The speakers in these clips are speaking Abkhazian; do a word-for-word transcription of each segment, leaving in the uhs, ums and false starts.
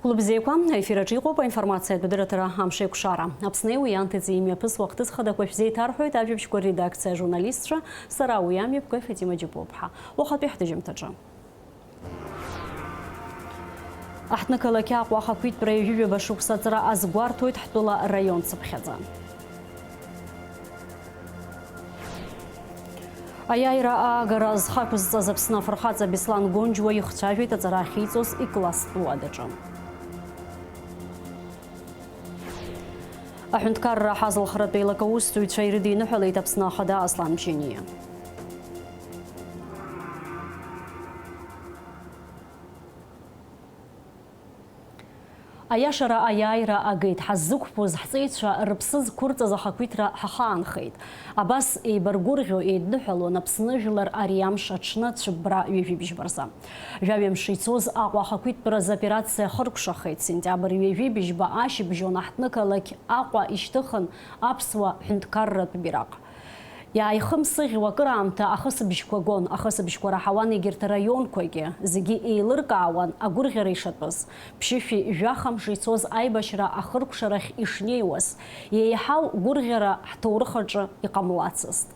Хәлыбзиақәа, аефир аҿы иҟоуп аинформациатә адырраҭара Амшеикәшара. Аԥсны еиуеи анҭыҵи имҩаԥысуа ахҭыс хадақәа шәзеиҭарҳәоит ажәабжьқәа редакциа ажурналистцәа, сара уи амҩаԥгаҩ Фатима Џьапуаԥҳа. Уахатәи ҳҭыжьымҭаҿы. Аҳҭнықалақь Аҟәа ахақәиҭтәра ҩажәижәаба шықәса аҵра азгәарҭоит ҳтәыла раион цыԥхьаӡа. Аиааира аагара зхы ақәызҵаз Аԥсны афырхаҵа Беслан Гонџьуа ихцәажәеит аҵара ахьиҵоз икласстә уадаҿы. Аҳәынҭқарра аҳазылхратә еилак аусзуҩцәа ирыдиныҳәалеит Аԥсны Ахада Аслан Бжьаниа. Аиашара аиааира агеит, ҳаззықәԥоз ҳҵеицәа рыԥсы зқәырҵаз ахақәиҭра ҳахаанхеит. Абас еибаргәырӷьо еидныҳәалон Аԥсны жәлар ари амш аҽны цәыббра ҩажәи бжьба рзы. Жәаҩа мшы ицоз Аҟәа ахақәиҭтәразы аоперациа хыркәшахеит. Сентиабр ҩажәи бжьба ашьыбжьон аҳҭнықалақь Аҟәа ишьҭыхын аԥсуа ҳәынҭқарратә бираҟ. Иааихымсыӷьуа акыраамҭа ахысыбжьқәа гон, ахысыбжьқәа раҳауан егьырҭ араионқәагьы, зегьы еилыркаауан агәырӷьара ишатәыз. Ԥшьышәи жәаха мшы ицоз аибашьра ахыркәшарахь ишнеиуаз, еиҳау гәырӷьара ҳҭоурых аҿы иҟамлацызт.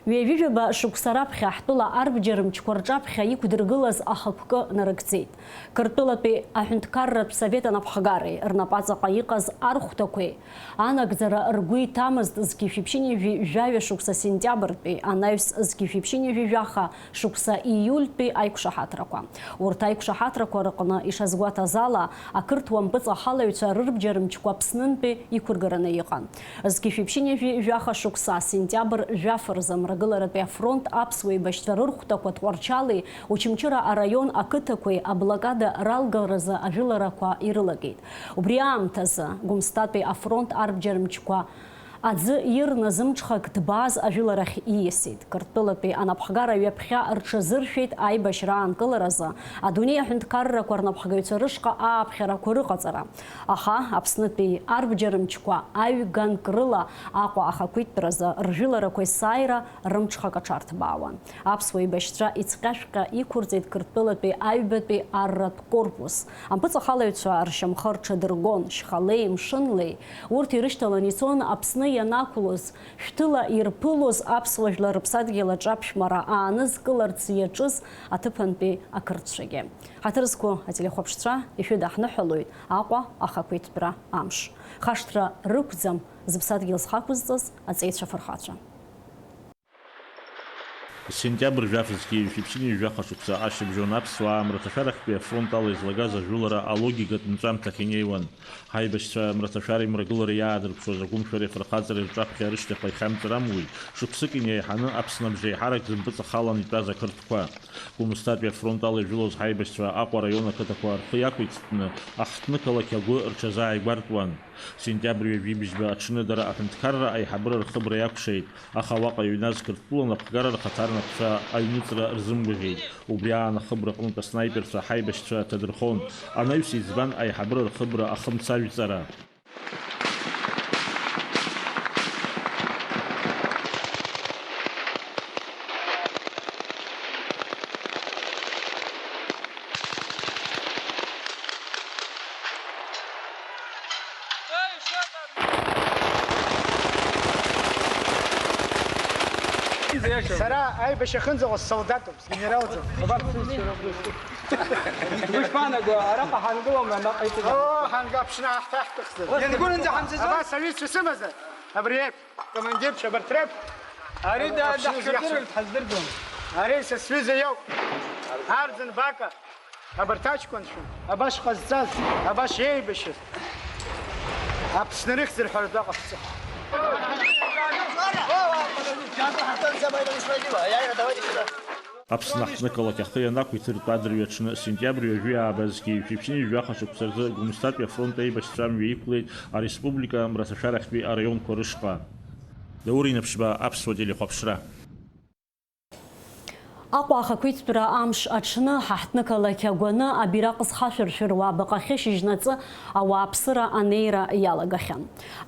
Ҩажәижәаба шықәса раԥхьа ҳтәыла арбџьар мчқәа рҿаԥхьа иқәдыргылаз ахықәкы нарыгӡеит. Қырҭтәылатәи аҳәынҭқарратә совет анапхгареи рнапаҵаҟа иҟаз архәҭақәеи анагӡара ргәы иҭамызт зқьи шәиԥшьыни жәи жәаҩа шықәса сентиабртәи, анаҩс зқьи шәиԥшьыни жәи жәаха шықәса ииультәи аиқәшаҳаҭрақәа. Урҭ аиқәшаҳаҭрақәа рыҟны, ишазгәаҭаз ала, ақырҭуа мпыҵахалаҩцәа рырбџьар мчқәа Аԥснынтәи иқәыргараны иҟан. Зқьи шәиԥшьыни жәи жәаха шықәса, сентиабр жәаф рзы Мрагыларатәи афронт аԥсуа еибашьцәа рырхәҭақәа Тҟәарчали Очамчыра араион ақыҭақәеи аблокада ралгаразы ажәыларақәа ирылагеит. Убри аамҭазы Гәымсҭатәи афронт арбџьар мчқәа аӡы ирны зымҽхак ҭбааз ажәыларахь ииасит. Қырҭтәылатәи анапхгара ҩаԥхьа рҽазыршәеит аибашьра аанкыларазы адунеи аҳәынҭқаррақәа рнапхгаҩцәа рышҟа ааԥхьарақәа рыҟаҵара. Аха Аԥснытәи арбџьар мчқәа аҩ-ганк рыла Аҟәа ахақәиҭтәразы ржәыларақәа есааира рымҽхак аҽарҭбаауан. Аԥсуа еибашьцәа ицҟьашәҟьа иқәырҵеит Қырҭтәылатәи аҩбатәи арратә корпус. Ампыҵахалаҩцәа ршьамхы рҽадыргон, шьхалеи мшынлеи урҭ ирышьҭаланы ицон Аԥсны ианақәлоз, шәҭыла ирԥылоз аԥсуа жәлар рыԥсадгьыл аҿы аԥшәмара аанызкыларц иаҿыз аҭыԥантәи ақырҭцәагьы. Ҳаҭыр зқәу ателехәаԥшцәа, ишәыдаҳныҳәалоит Аҟәа ахақәиҭтәра амш. Хашҭра рықәӡам зыԥсадгьыл зхы ақәызҵаз аҵеицәа фырхацәа. Сентиабр жәаф зқьи шәиԥшьыни жәаха шықәса ашьыбжьон аԥсуаа мраҭашәарахьтәи афронт ала излагаз ажәылара алогикатә нҵәамҭахь инеиуан. Ҳаибашьцәа мраҭашәареи мрагылареи иаадырԥшуаз агәымшәареи афырхаҵареи рҿаԥхьа рышьҭахьҟа ихьамҵыр амуит, шықәсык инеиҳаны Аԥсны абжеиҳарак зымпыҵахалан итәаз ақырҭқәа. Гәымсҭатәи афронт ала ижәылоз ҳаибашьцәа Аҟәа араион ақыҭақәа рхы иақәиҵтәны, аҳҭнықалақь агәы рҽазааигәартәуан. Сентиабр ҩажәи бжьба аҽны дара аҳәынҭқарра аиҳабыра рхыбра иакәшеит, аха уаҟа иҩназ Қырҭтәыла напхгара рхаҭарнакцәа аҩныҵра рзымгәаӷьит. Убри аан ахыбра аҟнытә аснаиперцәа ҳаибашьцәа ҭадырхон. Анаҩс иӡбан аиҳабыра рхыбра ахымцажәҵара. Сара аибашьра ахьынӡаҟоу ссолдатуп, сгенералӡам. Уи шԥанаго, араҟа ҳангылома, наҟ иҵегьы? Оо, ҳанга, аԥшны ҳҭаҳтәыхзар. Иангәырынӡа ҳамцаӡои? Абас аҩызцәа сымазар, абри еиԥш, командирцәа абарҭ реиԥш. Ари да-, аԥшны даҳшәырдыруеит, зиаҳшәырдыруеит. Ҳаздырӡом. Ари са сҩыза иоуп. Арӡын Бака. Абарҭ аҷкәынцәа, абас ҟазҵаз, абас еибашьыз, Аԥсны рыхьӡ рҳәаратәы аҟаԥҵа. Аԥсны аҳҭнықалақь ахы ианақәиҭыртә адырҩаҽны, сентиабр ҩаҽны, сентиабр ҩажәи ааба зқьи шәиԥшьыни жәаха шықәса рзы Гәымсҭатәи афронт аибашьцәа амҩа иқәлеит ареспублика мраҭашәарахьтәи араионқәа рышҟа. Даур Инаԥшьба, Аԥсуа телехәаԥшра. Аҟәа ахақәиҭтәра амш аҽны, ҳаҳҭнықалақь агәаны абираҟ зхашәыршәыруа абаҟахьы шьыжьнаҵы ауааԥсыра анеира иалагахьан.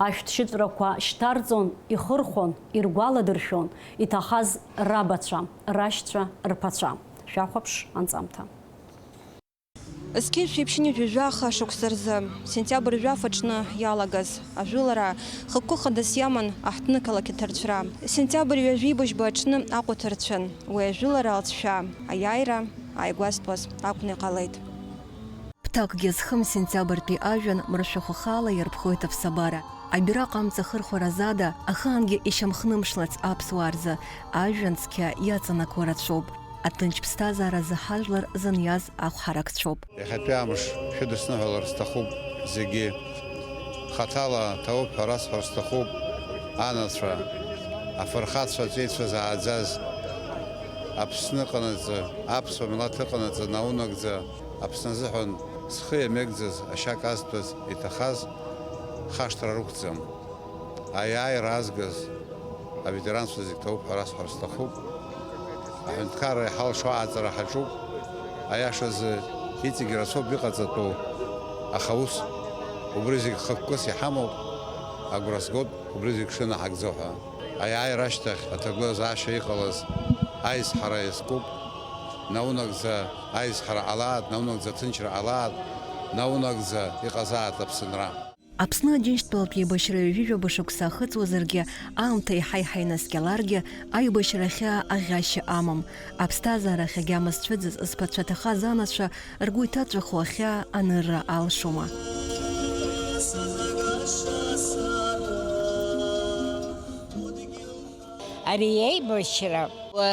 Ашәҭшьыҵәрақәа шьҭарҵон, ихырхәон, иргәаладыршәон иҭахаз рабацәа, рашьцәа, рԥацәа. Шәахәаԥш анҵамҭа. Зқьи жәшәи ԥшьынҩажәи жәаха шықәса рзы, сентиабр жәаф аҽны иалагаз ажәылара, хықәкы хадас иаман аҳҭнықалақь аҭарцәра. Сентиабр ҩажәи быжьба аҽны Аҟәа ҭарцәын. Уи ажәылара алҵшәа, аиааира ааигәазтәуаз акәны иҟалеит. Ԥҭакгьы зхым сентиабртәи ажәҩан мыршәахәа хаала иарԥхоит аԥсабара. Абираҟ амца ахырхәаразы ада, ахаангьы ишьамхнымшлац аԥсуаа рзы ажәҩан цқьа иаҵанакуа рацәоуп. Аҭынч ԥсҭазааразы ҳажәлар зыниаз ахәҳаракцәоуп. Иахьатәи амш шәыдысныҳәалар сҭахуп зегьы. Хаҭала ҭабуп ҳәа расҳәар сҭахуп анацәа, афырхацәа, аҵеицәа зааӡаз, Аԥсны ыҟанаҵы, аԥсуа милаҭ ыҟанаҵы наунагӡа, Аԥсны азыҳәан зхы иамеигӡаз, ашьа казҭәаз, иҭахаз хашҭра рықәӡам. Аиааира аазгаз аветеранцәа зегь ҭабуп ҳәа расҳәар сҭахуп. Аҳәынҭқарра иҳалшо аҟаҵара ҳаҿуп. Аиашазы, иҵегь рацәоуп иҟаҵатәу, аха ус, убри зегь хықәкыс иҳамоуп, агәра згоит, убри зегь шынаҳагӡо ҳәа. Аиааира ашьҭахь аҭагылазаашьа иҟалаз аизҳара иазкуп, наунагӡа аизҳара ҟалааит, наунагӡа аҭынчра ҟалааит, наунагӡа иҟазааит Аԥсынра. Аԥсны Аџьынџьтәылатә еибашьра ҩажәижәаба шықәса ахыҵуазаргьы, аамҭа еиҳа-еиҳа инаскьаларгьы, аибашьра ахьаа аӷьашьа амам. Аԥсҭазаара ахь агьама зцәыӡыз зԥацәа ҭахаз анацәа ргәы иҭаҵәахуа ахьаа анырра алшома? Ари аибашьра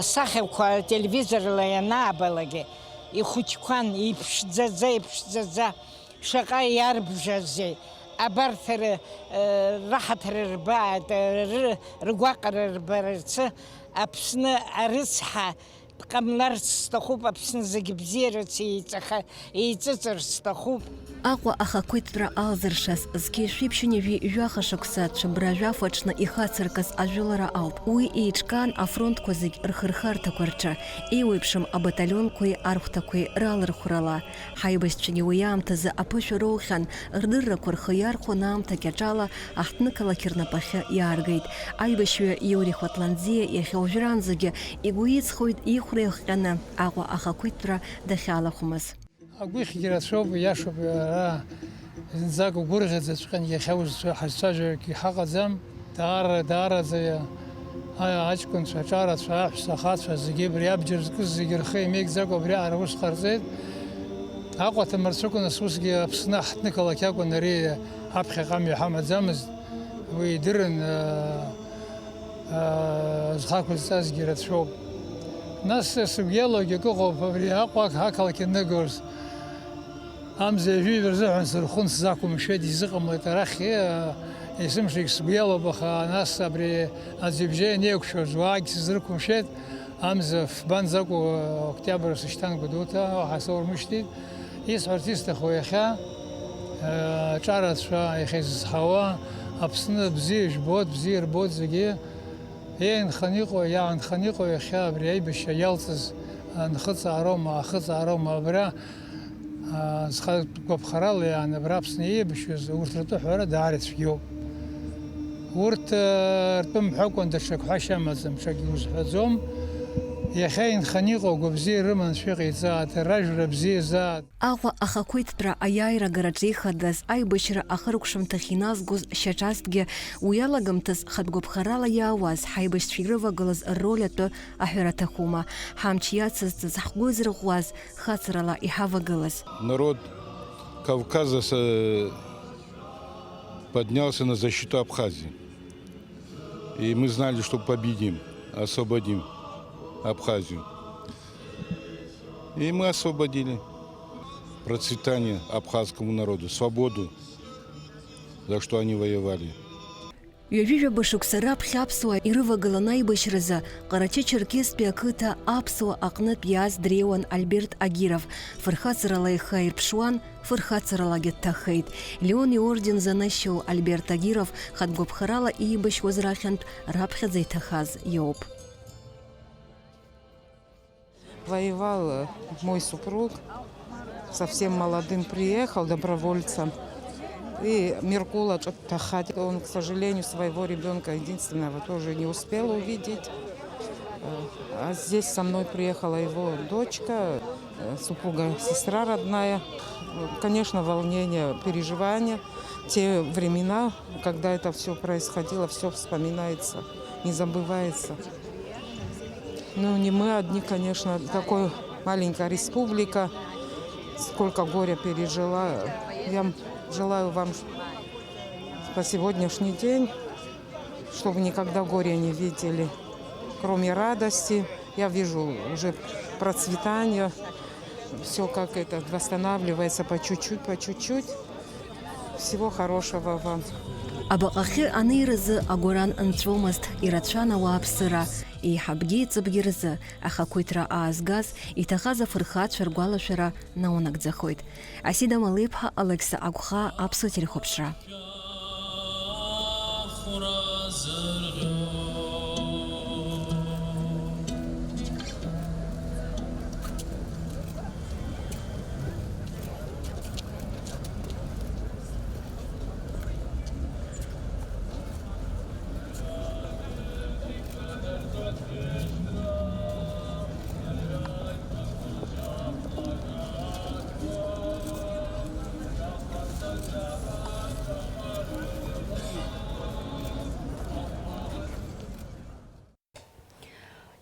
асахьақәа ателевизорла ианаабалак, ихәыҷқәан, иԥшӡаӡа, иԥшӡаӡа. Шаҟа иарбжазеи! Абарҭ ры-, раҳаҭыр рбааит, ры-, ргәаҟра рбарцы, Аԥсны арыцҳа дҟамларц сҭахуп, Аԥсны зегь бзиарц еиҵаха-, еиҵыҵырц сҭахуп. Аҟәа ахақәиҭтәра алзыршаз, зқьи жәшәи ԥшьынҩажәи жәаха шықәса цәыббра жәаф аҽны ихацыркыз ажәылара ауп. Уи еиҿкаан афронтқәа зегь рхырхарҭақәа рҿы, еиуеиԥшым абаталионқәеи архәҭақәеи ралырхәрала. Ҳаибашьцәагьы уи аамҭазы аԥышәа роухьан, рдыррақәа рхы иархәон аамҭа кьаҿала аҳҭнықалақь рнапахьы иааргеит. Аибашьҩы Иури Хәаҭланӡиа иахьа уажәраанӡагьы игәы иҵхоит ихәра иахҟьаны Аҟәа ахақәиҭтәра дахьалахәмыз. Агәыхьгьы рацәоуп, иашоуп, ара зынӡак угәырӷьаӡаҵәҟьан иахьа узцо ҳазцәажәаргьы ҳаҟаӡам. Даара, даараӡа, а, аҷкәынцәа, аҿарацәа, аҳәса, ахацәа, зегьы абри абџьар зкыз зегьы рхы имеигӡакәа абриаҟара аус ҟарҵеит. Аҟәа ҭамырцәыкәын, нас усгьы Аԥсны аҳҭнықалақь акәын, ари аԥхьаҟа амҩа ҳамаӡамызт. Уи идырын, а, а, зхы ақәызҵазгьы рацәоуп. Нас сыгәгьалогьы акы ыҟоуп, абри Аҟәа ақалақь аннагоз. Амза ҩажәижәа рзыҳәан сырхәын, сзақәымшәеит, изыҟамлеит арахь, э, есымшагь сгәы иалоуп, аха нас абри аӡҩыбжьа ианеиқәшәоз уаагь сызрықәымшәеит, амза фбанӡакәу, э, октиабр сышьҭан Гәдоуҭа, уаҳа соурмышьҭит. Исҳәарц исҭаху иахьа, э, аҿарацәа, иахьа изызҳауа, Аԥсны бзиа жәбоит, бзиа рбоит зегьы. Еинхан иҟоу, иаанхан иҟоу иахьа абри аибашьра иалҵыз, а, нхыҵаароума, аахыҵаароума, абра, а, зхатә гәаԥхарала иааны абра Аԥсны еибашьҩыз, урҭ ртәы аҳәара даара ицәгьоуп. Урҭ, а, ртәы мҳәакәан даҽак ҳәашьа амаӡам, ҽакгьы узҳәаӡом. Иахьа инхан иҟоу агәабзиара рыманы шәыҟаиҵааит, ражәра бзиа заат. Аҟәа ахақәиҭтәра аиааира агараҿы ихадаз, аибашьра ахыркәшамҭахь иназгоз шьаҿасҭгьы, уи алагамҭаз хатә гәаԥхарала иаауаз ҳаибашьцәа ирывагылаз рроль атәы аҳәара аҭахума, ҳамч иацызҵаз, ҳгәы зырӷәӷәаз, хацарала иҳавагылаз. Народ Кавказа с-, поднялся на защиту Абхазии. И мы знали, что победим, освободим Абхазию. И мы освободили процветание абхазскому народу, свободу, за что они воевали. Ҩажәижәаба шықәса раԥхьа аԥсуаа ирывагылан аибашьразы Ҟарачы-Черкестәи ақыҭа аԥсуа аҟнытә иааз дреиуан Альберт Агиров. Фырхаҵарала ихы аирԥшуан, фырхаҵаралагьы дҭахеит. Леон иорден занашьоу Альберт Агиров хатә гәаԥхарала иибашьуаз рахьынтә раԥхьаӡа иҭахаз иоуп. Воевал, э, мой супруг, совсем молодым приехал добровольцем. И Меркула что-то тахать. Он, к сожалению, своего ребёнка единственного тоже не успел увидеть. А здесь со мной приехала его дочка, э, супруга, сестра родная. Конечно, волнение, переживания. Те времена, когда это все происходило, все вспоминается, не забывается. Ну, не мы одни, конечно, такой маленькая республика, сколько горя пережила. Я желаю вам по сегодняшний день, чтобы никогда горя не видели, кроме радости. Я вижу уже процветание, все как это восстанавливается по чуть-чуть, по чуть-чуть. Всего хорошего вам. Абаҟахьы анеиразы агәаран нҵәомызт, ирацәан ауааԥсыра, еиҳабгьы ҵыбгьы рзы ахақәиҭра аазгаз, иҭахаз афырхацәа ргәалашәара наунагӡахоит. Асида Малиԥҳа, Алықьса Агәхаа, Аԥсуа телехәаԥшра.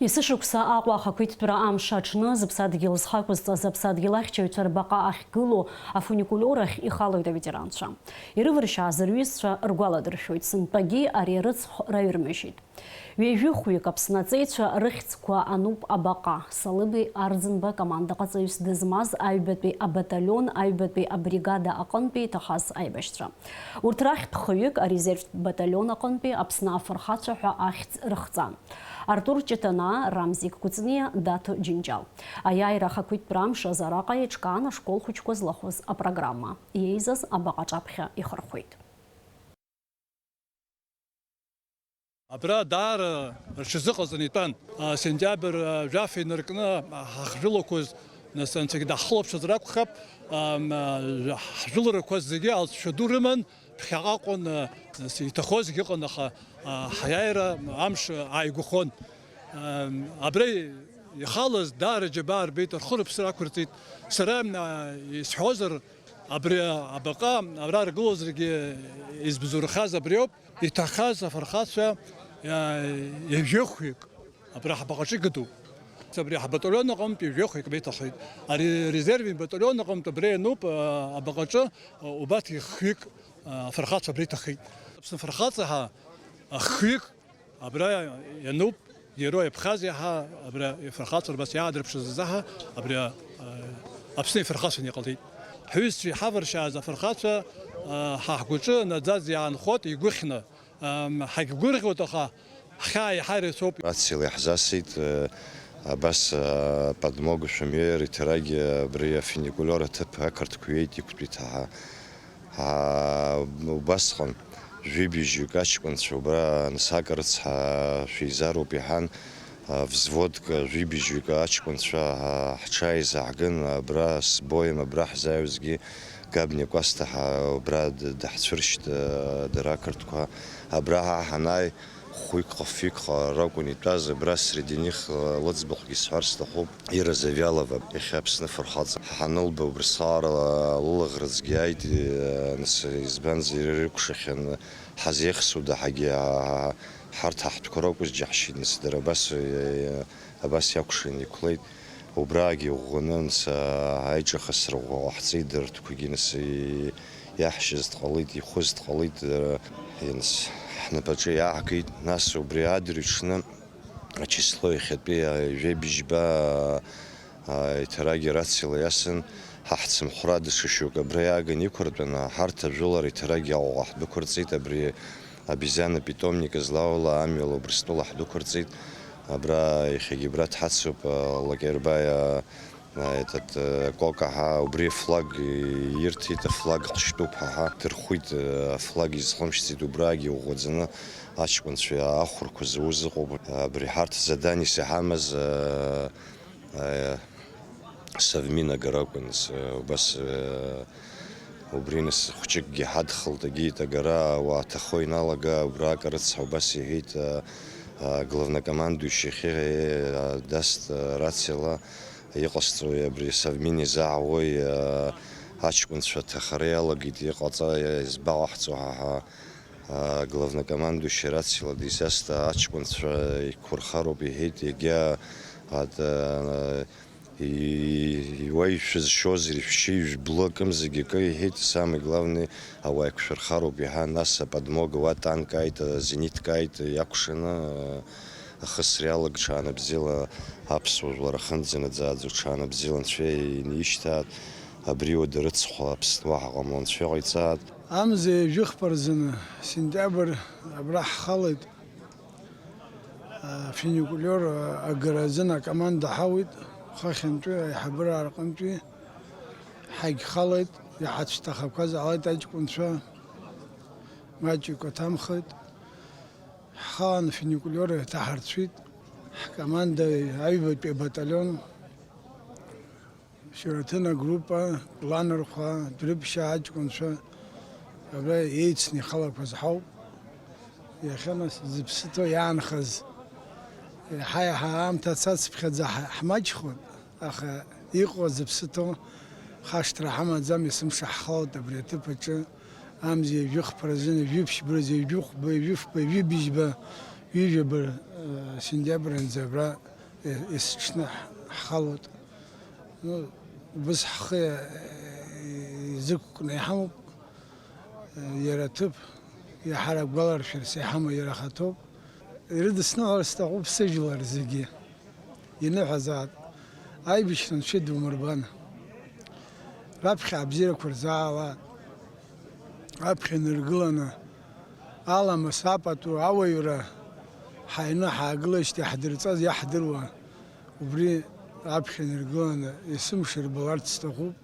Есышықәса Аҟәа ахақәиҭтәра амш аҽны зыԥсадгьыл зхы ақәызҵаз аԥсадгьыл ахьчаҩцәа рбаҟа ахьгылоу афуникулиор ахь ихалоит аветеранцәа. Ирываршьааз рҩызцәа ргәаладыршәоит, сынтәагьы ари арыцхә раҩрмыжьит. Ҩажәи хәҩык Аԥсны аҵеицәа рыхьӡқәа ануп абаҟа, Салыбеи Арӡынба командаҟаҵаҩыс дызмаз аҩбатәи абаталион аҩбатәи абригада аҟынтәи иҭахаз аибашьцәа. Урҭ рахьтә хҩык арезервтә баталион аҟынтәи Аԥсны афырхацәа ҳәа ахьӡ рыхҵан. Артур Ҷыҭанаа, Рамзик Кәыҵниа, Даҭо Џьынџьал. Аиааира ахақәиҭтәра амш азы араҟа еиҿкаан ашкол хәыҷқәа злахәыз апрограмма. Иеизаз абаҟа аҿаԥхьа ихырхәеит. Абра даара рҽазыҟаҵаны итәан. А, сентиабр, а, жәаф инаркны, а, ҳахжәылақәаз, нас, анцәагьы даҳхылаԥшызар акәхап, ам, а, ҳжәыларақәа зегьы алҵшәа ду рыман, ԥхьаҟа акәын, а, нас, иҭахозгьы ыҟан, аха, а, ҳаиааира амш ааигәахон. Ам, абра ихалаз даара џьабаа рбеит, рхы-рыԥсы рақәырҵеит. Сара, а, исҳәозар, абри абаҟа ара ргылозаргьы избзурхаз абриоуп. Иҭахаз афырхацәа, иа-, ҩажәихәҩык абра ҳбаҟаҿы игыдуп. Абри ҳбаталион аҟынтә ҩажәихәҩык беиҭахеит. Ари резервин баталион аҟынтә абра иануп, а, абаҟаҿы, а, убарҭ хҩык, а, афырхацәа абра иҭахеит. Аԥсны афырхаҵа ҳәа, а, хҩык абра иануп. Герой Абхазиа ҳәа абри афырхацәа рбас иаадырԥшыз азы ҳәа абри, а, Аԥсны ифырхацәаны иҟалеит. Ҳҩызцәа иҳаваршьааз афырхацәа, а, ҳа ҳгәаҿы наӡаӡа иаанхоит, игәыхьны. Ам, ҳагьгәырӷьоит, аха ҳхьаа иаҳа ирацәоуп. Рациала иаҳзасит, э, абас, а, подмога шәымҩеир, иҭарагьы абри афуникулиор аҭыԥ ақырҭқәа ҩеит иқәтәеит ҳа. Аа, убасҟан, жәибжьҩык аҷкәынцәа убра ансак рыцҳа шәеизароуп иҳәан, а, взводк, жәибжьҩык аҷкәынцәа, а, ҳҽааизаҳган, абра сбоим, абра ҳзааиуазгьы Габниа Кәасҭа ҳа-, убра д-, даҳцәыршьт, а, дара ақырҭқәа. Абра ҳа ҳанааи, хәҩык-ҟафҩык ракәын итәаз, абра среди них, а, лыӡбахәгьы сҳәар сҭахуп. Ира Завьалова, иахьа Аԥсны афырхаҵа. Ҳанылба убри саара лылаӷырӡгьы ааит, нас, избанзар, ирыкәшахьан, ҳазеихсуада ҳагьы, ҳарҭ ҳаҳтәқәа ракәыз џьаҳшьеит, нас, дара абас, абас иакәшан иқәлеит. Убраагьы иӷәӷәаны, нас, аиҿахысра ӷәӷәа ҟаҳҵеит, дара ртәқәагьы, нас, иаҳшьыз дҟалеит, ихәыз дҟалеит, дара, нас, ҳнапаҿы иаҳгеит. Нас убри адырҩаҽны ачисло иахьатәи, а, жәибжьба, а, иҭарагьы рациала иасын, ҳа ҳцымхәра даҽа шьоук абра иааган иқәыртәаны, ҳарҭ ажәылара иҭарагьы Аҟәаҟа ҳдәықәырҵеит, абри Обезьяна питомник злауала амҩала Убрыстәыла ҳдәықәырҵеит, абра иахьагьы абра дҳацуп, а, Лакербаиа, а, этот, э, Кока ҳа, убри афлаг ирҭеит, афлаг ҟшьтәуп ҳа, ҳа, дырхәит, э, афлаг изхымшьцеит, убраагьы иӷәӷәаӡаны аҷкәынцәа ахәрқәа зауз ыҟоуп. Абри ҳарҭ заданиас иҳамаз, э, Аиа, Совмин агара акәын, с-, убас, э, убри нас хәҷыкгьы ҳадхалт, агеит агара, уаҭахо иналага, убраак арыцҳа, убас иҳәеит, э, Главнокомандующий иахьа, а, даст, а, рациала иҟасҵои абри Совмини заҳауеи, а, аҷкәынцәа ҭахара иалагеит, иҟаҵа, избаҟаҳҵо ҳа, ҳа, а, главнокомандующий рациала дизаст, аҷкәынцәа иқәырхароуп иҳәеит, егьа, а, д-, а, И-, уа ишәызшьозеи, шәшьеи жәблы акымзаргьы акы иҳәеит, самый главный, ауаа еиқәшәырхароуп иҳәан, нас аподмога уа танк ааит, зенитк ааит, иакәшаны, ахысра иалаг, ҽаанбзиала аԥсуа жәлар ахьынӡанаӡааӡо, ҽаанбзиала Анцәа инишьҭааит, абри уадаҩ рыцхәла Аԥсны уаҳа ҟамло Анцәа иҟаиҵааит. Амза ҩажәихԥа рзыны, сентиабр, абра ҳхалеит. Афуникулиор агара азын акоманда ҳауит, хыхьынтәи аиҳабыра рҟынтәи ҳагьхалеит, иҳацәҭахақәаз ҟалеит аҷкәынцәа, маҷҩык аҭамхеит. Ҳхалан афуникулиор еиҭаҳарцәит, ҳкоманда аҩбатәи абаталион. Шьараҭын агруппа, Планырхәа, Дәрыԥшьаа аҷкәынцәа, абра еицны ихалақәаз ҳауп. Иахьа нас зыԥсы ҭоу иаанхаз, еиҳа-еиҳа аамҭа цацыԥхьаӡа ҳ-, ҳмаҷхон, аха иҟоу зыԥсы ҭоу хашҭра ҳамаӡам, есымша ҳхалоит абри аҭыԥ аҿы, амза ҩажәихԥа рзын, ҩажәи ԥшьба рзы, ҩажәихәба, ҩажәи фба, ҩажәи быжьба, ҩажәаба, э, сентиабр анӡа абра, э, есыҽны ҳ-, ҳхалоит. Ну, убыс ҳхы, э, изықәкны иҳамоуп, э, иара аҭыԥ, иаҳарак гәаларшәарас иҳамоу иара ахаҭоуп. Ирыдысныҳәалар сҭахуп сыжәлар зегьы, иныҳәазаап, аибашьра Анцәа идумырбан, раԥхьа абзиарақәа рзаала, аԥхьа инаргыланы, аламыс апату ауаҩра ҳаҩны ҳаагылеижьҭеи ҳдырҵаз иаҳдыруа, убри аԥхьа инаргыланы есымша ирбаларц сҭахуп.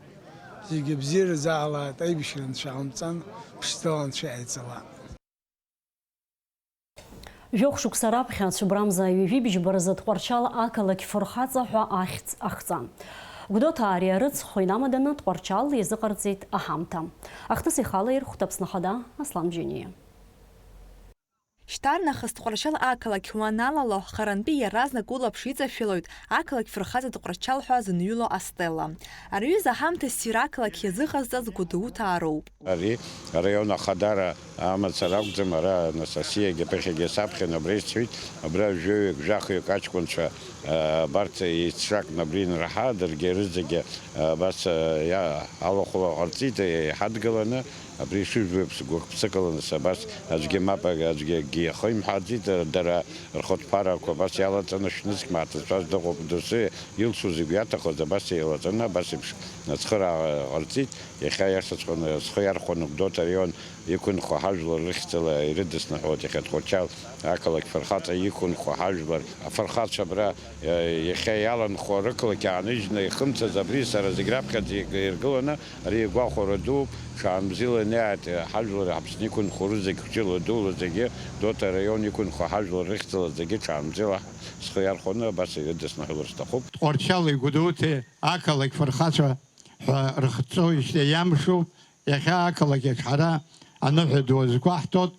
Зегьы абзиара заалааит, аибашьра Анцәа иҟамҵан, ԥшӡала Анцәа иҟаиҵалааит. Жәохә шықәса раԥхьа ацәыбрамза ҩажәи быжьба рзы Тҟәарчал ақалақь Фырхаҵа ҳәа ахьӡ ахҵан. Гәдоуҭаа ари арыцхә инамаданы Тҟәарчал иазыҟарҵеит аҳамҭа. Ахҭыс ихала ирхәт Аԥсны Ахада Аслан Џьениа. Шьҭарнахыс Тҟәарчал ақалақь уаналало, харантәи иаразнак улаԥш иҵашәалоит ақалақь Фырхаҵа Тҟәарчал ҳәа зынҩыло астела. Ари аҩыза аҳамҭа ссир ақалақь иазыҟазҵаз Гәдоуҭаа роуп. Ари араион ахадара амацара акәӡам, ара Анастасиагьы ԥыхьагьы саԥхьан абра исцәеит, абра жәаҩык, жәахҩык аҷкәынцәа, а, абарҭ еицракны абра инраҳа, даргьы рызегьы, а, абас, а, иа-, алахәыла ҟарҵеит, еиҳадгыланы, абри ишыжәбо еиԥш, гәык-ԥсыкала нас абас аӡәгьы мап, аӡәгьы акгьы иахимҳәааӡеит, дара рхатә ԥарақәа абас иалаҵаны, шәнызқь мааҭ зцәаз дыҟоуп, доусы илшоз игәы иаҭахыз абас еилаҵаны, абас еиԥш ацхыраара ҟарҵеит. Иахьа иашаҵәҟьаны схы иархәаны Гәдоуҭа араион иқәынхо ҳажәлар рыхьӡала ирыдысныҳәалоит иахьа Тҟәарчал ақалақь Фырхаҵа иқәынхо ҳажәлар. Афырхацәа абра, э, иахьа иаланхо рықалақь ааныжьны ихымцаз абри сара зегь раԥхьаӡа ик-, иргыланы, ари игәахәара дууп, ҽаанбзиала ианиааит, э, ҳажәлар Аԥсны иқәынхо рызегь хәҷыла дула зегьы, Гәдоуҭа араион иқәынхо ҳажәлар рыхьӡала зегьы ҽаанбзиала схы иархәаны абас ирыдысныҳәалар сҭахуп. Тҟәарчали Гәдоуҭеи ақалақь Фырхацәа ҳәа рыхҵоижьҭеи иамшуп, иахьа ақалақь аҿы ҳара аныҳәа ду азгәаҳҭоит,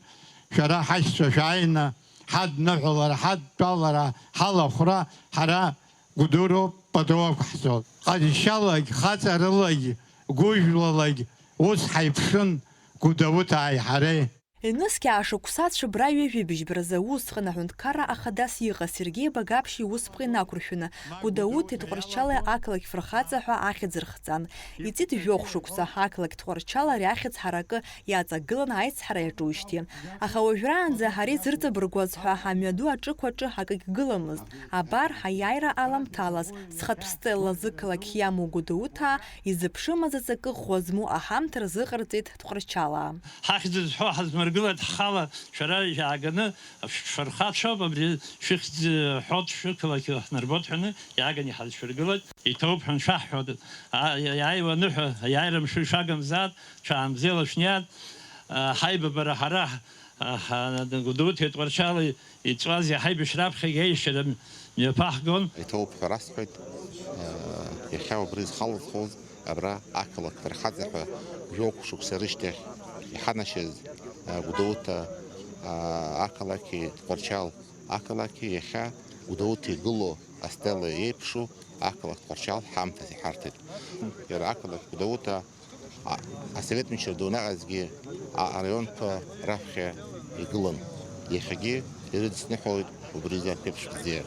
шәара ҳашьцәа шәааины, ҳадныҳәалара, ҳадтәалара, ҳалахәра, ҳара Гәдоуҭоуп пату ақәаҳҵоит. Ҟадшьалагь, хаҵарылагь, гәыжәлалагь ус ҳаиԥшын Гәдоуҭааи ҳареи. Ҩнызқь аашықәса ацәыббра ҩажәи быжьба рзы усҟан аҳәынҭқарра ахадас иҟаз Сергеи Багаԥшь иусԥҟа инақәыршәаны, Гәдоуҭеи Тҟәарчали ақалақь Фырхаҵа ҳәа ахьӡ рхҵан. Иҵит жәохә шықәса, ақалақь Тҟәарчал ари ахьӡ ҳаракы иаҵагылан аицҳара иаҿуижьҭеи. Аха уажәраанӡа ари зырҵабыргуаз ҳәа амҩаду аҿықә аҿы акгьы гыламызт. Абар, аиааира аламҭалаз, зхатә стелла зықалақь иамоу Гәдоуҭаа изыԥшымыз аҵакы ӷәӷәа змоу аҳамҭа рзыҟарҵеит Тҟәарчалаа. Ҳахьӡ зҳәо ҳазмыргылеит ҳхала, шәара иааганы, шәфырхацәоуп, абри шәыхьӡ ҳәоит, шәықалақь ҳнарбоит ҳәаны иааганы иҳазшәыргылеит. Иҭоуп ҳәа аншәаҳҳәо, а, иааиуа аныҳәа, аиааира мшы шәагымзаат, шәаанбзиала шәниаат, а, ҳаибабара ҳара, а, ҳа-, Гәдоуҭеи Тҟәарчали иҵуаз иаҳа аибашьра аԥхьагьы аиашьара мҩаԥаҳгон. Иҭоуп ҳәа расҳәоит. Иахьа убри зхалызхоз абра ақалақь Фырхаҵа ҳәа жәохә шықәса рышьҭахь иҳанашьаз Гәдоуҭа ақалақьи Тҟәарчал Ақалақь иахьа Гәдоуҭа игылоу астела еиԥшу ақалақь Тҟәарчал ҳамҭас иҳарҭеит. Иара ақалақь Гәдоуҭа а-, асовет мчра дунаҟазгьы а-, араионқәа раԥхьа игылан. Иахьагьы ирыдысныҳәалоит убри азы аԥеиԥш бзиа.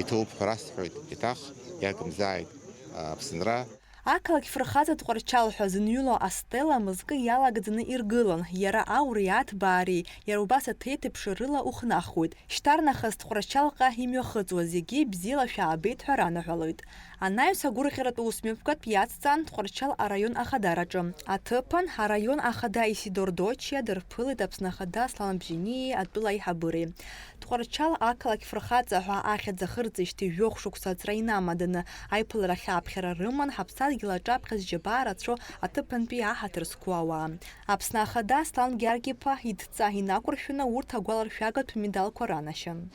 Иҭоуп ҳәа расҳәоит, еиҭах иагымзааит, а, Аԥсынра. Ақалақь фырхаҵа Тҟәарчал ҳәа зыниуло астела мызкы иалагӡаны иргылан, иара ауреи аҭбаареи, иара убас аҭеиҭыԥши рыла ухнахуеит. Шьҭарнахыс Тҟәарчалҟа имҩахыҵуа зегьы бзиала шәаабеит ҳәа ранаҳәалоит. Анаҩс агәырӷьаратә усмҩаԥгатә иацҵан Тҟәарчал араион ахадараҿы. Аҭыԥан араион ахада Исидор Дочиа дырԥылеит Аԥсны ахада Аслан Бжьаниеи атәыла аиҳабыреи. Тҟәарчал ақалақь фырхаҵа ҳәа ахьӡ ахырҵеижьҭеи жәохә шықәса аҵра инамаданы, аиԥыларахь аԥхьара рыман ҳаԥсадгьыл аҿаԥхьа зџьабаа рацәоу аҭыԥантәи аҳаҭыр зқәу ауаа. Аԥсны ахада Аслан Гьаргь-иԥа идҵа инақәыршәаны урҭ агәаларшәагатә медалқәа ранашьан.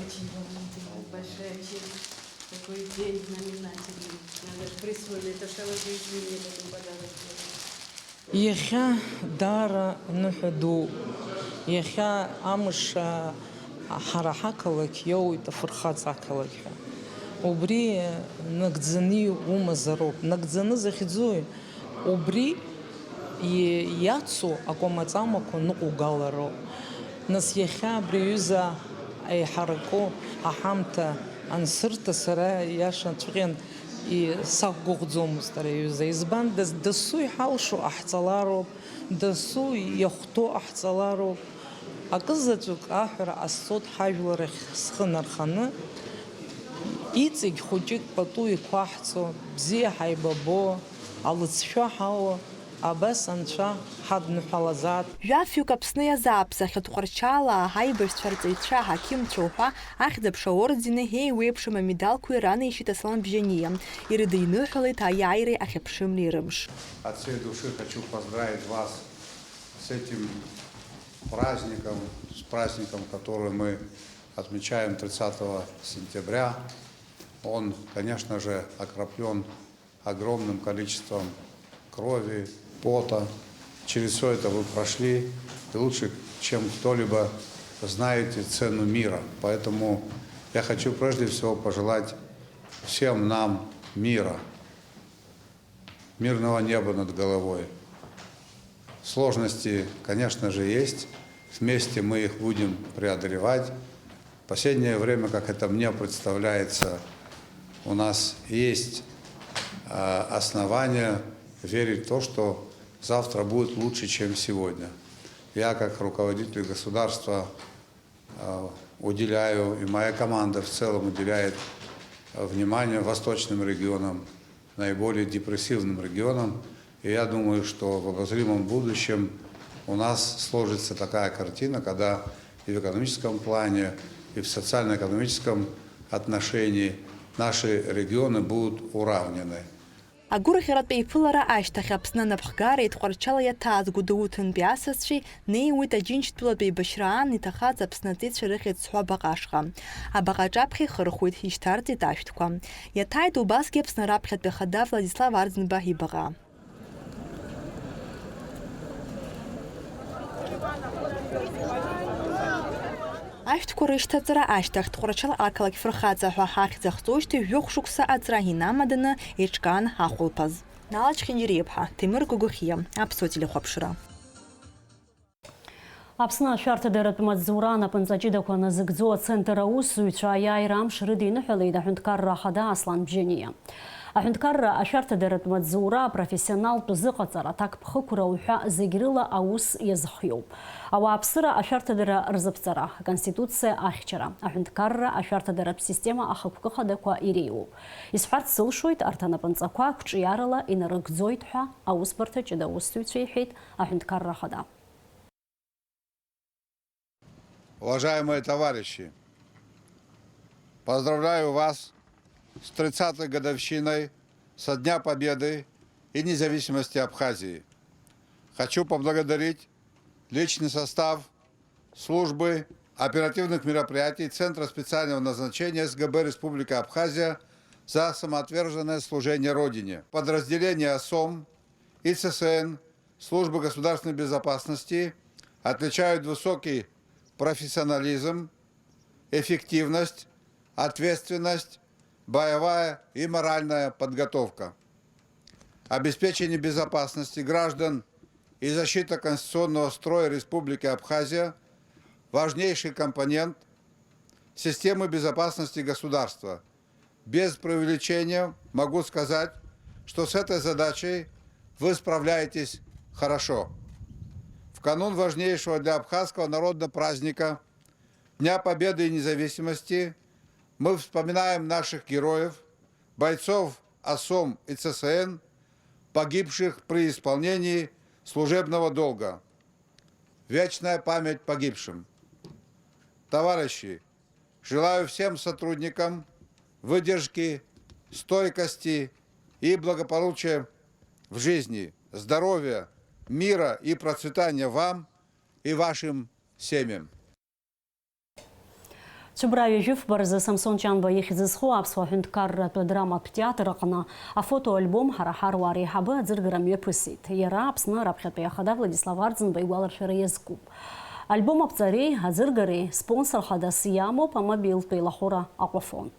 Очень волнительно, большая честь. Такой день знаменательный. Надо же присвоить. Это целая жизнь мне такой подарок сделали. Иахьа даара ныҳәа дууп. Иахьа амш, а, ҳара ҳақалақь иоуеит афырхаҵа ақалақь ҳәа. Убри нагӡаны иумазароуп. Нагӡаны захьӡуи? Убри и-, иацу акәамаҵамақәа ныҟәугалароуп. Нас иахьа абри аҩыза аиҳараку аҳамҭа ансырҭа, сара иашаҵәҟьан и-, сақәгәыӷӡомызт ари аҩыза. Избан, дас-, дасу иҳалшо ҟаҳҵалароуп, дасу иахәҭоу ҟаҳҵалароуп. Акызаҵәык аҳәара ҟасҵоит ҳажәлар ахь схы нарханы, иҵегь хәыҷык пату иқәаҳҵо, бзиа ҳаибабо, алыҵшәа ҳауа, абас Анцәа ҳадныҳәалазаап. Жәафҩык Аԥсны иазааԥсахьеит Тҟәарчалаа ҳаибашьцәа, арҵаҩцәа, аҳақьымцәа уҳәа ахьӡ-аԥша ордени еиуеиԥшым амедалқәеи ранеишьеит Аслан Бжьаниа, ирыдиныҳәалеит аиааиреи ахьыԥшымреи рымш. От всей души хочу поздравить вас с этим праздником, с праздником, который мы отмечаем тридцатого сентября. Он, конечно же, окроплён огромным количеством крови, пота. Через всё это вы прошли, и лучше, чем кто-либо, знаете цену мира. Поэтому я хочу прежде всего пожелать всем нам мира, мирного неба над головой. Сложности, конечно же, есть. Вместе мы их будем преодолевать. В последнее время, как это мне представляется, у нас есть, а, основания верить в то, что завтра будет лучше, чем сегодня. Я, как руководитель государства, а, уделяю, и моя команда в целом уделяет, а, внимание восточным регионам, наиболее депрессивным регионам. И я думаю, что в обозримом будущем у нас сложится такая картина, когда и в экономическом плане, и в социально-экономическом отношении наши регионы будут уравнены. Агәырӷьаратә еиԥылара ашьҭахь Аԥсны анапхгареи Тҟәарчали иаҭааз Гәдоуҭантәи асасцәеи неиуеит Аџьынџьтәылатә еибашьраан иҭахаз Аԥсны аҵеицәа рыхьӡ зҳәо абаҟа ашҟа. Абаҟа аҿаԥхьа ихырхәеит, ишьҭарҵеит ашәҭқәа. Иаҭааит убасгьы Аԥсны раԥхьатәи ахада Владислав Арӡынба ибаҟа. Ашәҭқәа рышьҭаҵара ашьҭахь Тҟәарчал ақалақь фырхаҵа ҳәа ахьӡ ахҵоижьҭеи жәохә шықәса аҵра инамаданы еиҿкаан ахәылԥаз. Нала Чхьингьириаԥҳа, Ҭемыр Гогохиа, Аԥсуа телехәаԥшра. Аԥсны ашәарҭадаратә маҵзура анапынҵа ҷыдақәа назыгӡо ацентр аусзуҩцәа аиааира амш рыдиныҳәалеит аҳәынҭқарра ахада Аслан Бжьаниа. Аҳәынҭқарра ашәарҭадаратә маҵзура, апрофессионалтә зыҟаҵара, аҭакԥхықәра уҳәа зегь рыла аус иазхиоуп. Ауааԥсыра ашәарҭадара рзыԥҵара, аконституциа ахьчара, аҳәынҭқарра ашәарҭадаратә система ахықәкы хадақәа иреиуоуп. Исҳәарц сылшоит, арҭ анапынҵақәа қәҿиарала инарыгӡоит ҳәа аусбарҭа ҷыда аусзуҩцәа иҳәеит аҳәынҭқарра ахада. Уважаемые товарищи, поздравляю вас с тридцатой годовщиной со Дня Победы и независимости Абхазии. Хочу поблагодарить личный состав службы оперативных мероприятий Центра специального назначения СГБ Республики Абхазия за самоотверженное служение Родине. Подразделения СОМ и ЦСН Службы государственной безопасности отличают высокий профессионализм, эффективность, ответственность, боевая и моральная подготовка. Обеспечение безопасности граждан и защита конституционного строя Республики Абхазия — важнейший компонент системы безопасности государства. Без преувеличения могу сказать, что с этой задачей вы справляетесь хорошо. В канун важнейшего для абхазского народа праздника, Дня Победы и Независимости, мы вспоминаем наших героев, бойцов АСОМ и ЦСН, погибших при исполнении служебного долга. Вечная память погибшим. Товарищи, желаю всем сотрудникам выдержки, стойкости и благополучия в жизни, здоровья, мира и процветания вам и вашим семьям. Цәыббра ҩажәи фба рзы Самсон Ҷанба ихьӡ зху аԥсуа ҳәынҭқарратә драматә театр аҟны афотоальбом Ҳара ҳаруаа реиҳабы аӡыргара мҩаԥысит. Иара Аԥсны раԥхьатәи ахада Владислав Арӡынба игәаларшәара иазкуп. Альбом аԥҵареи аӡыргареи спонсор хадас иамоуп амобилтә еилахәыра Аҟәафон.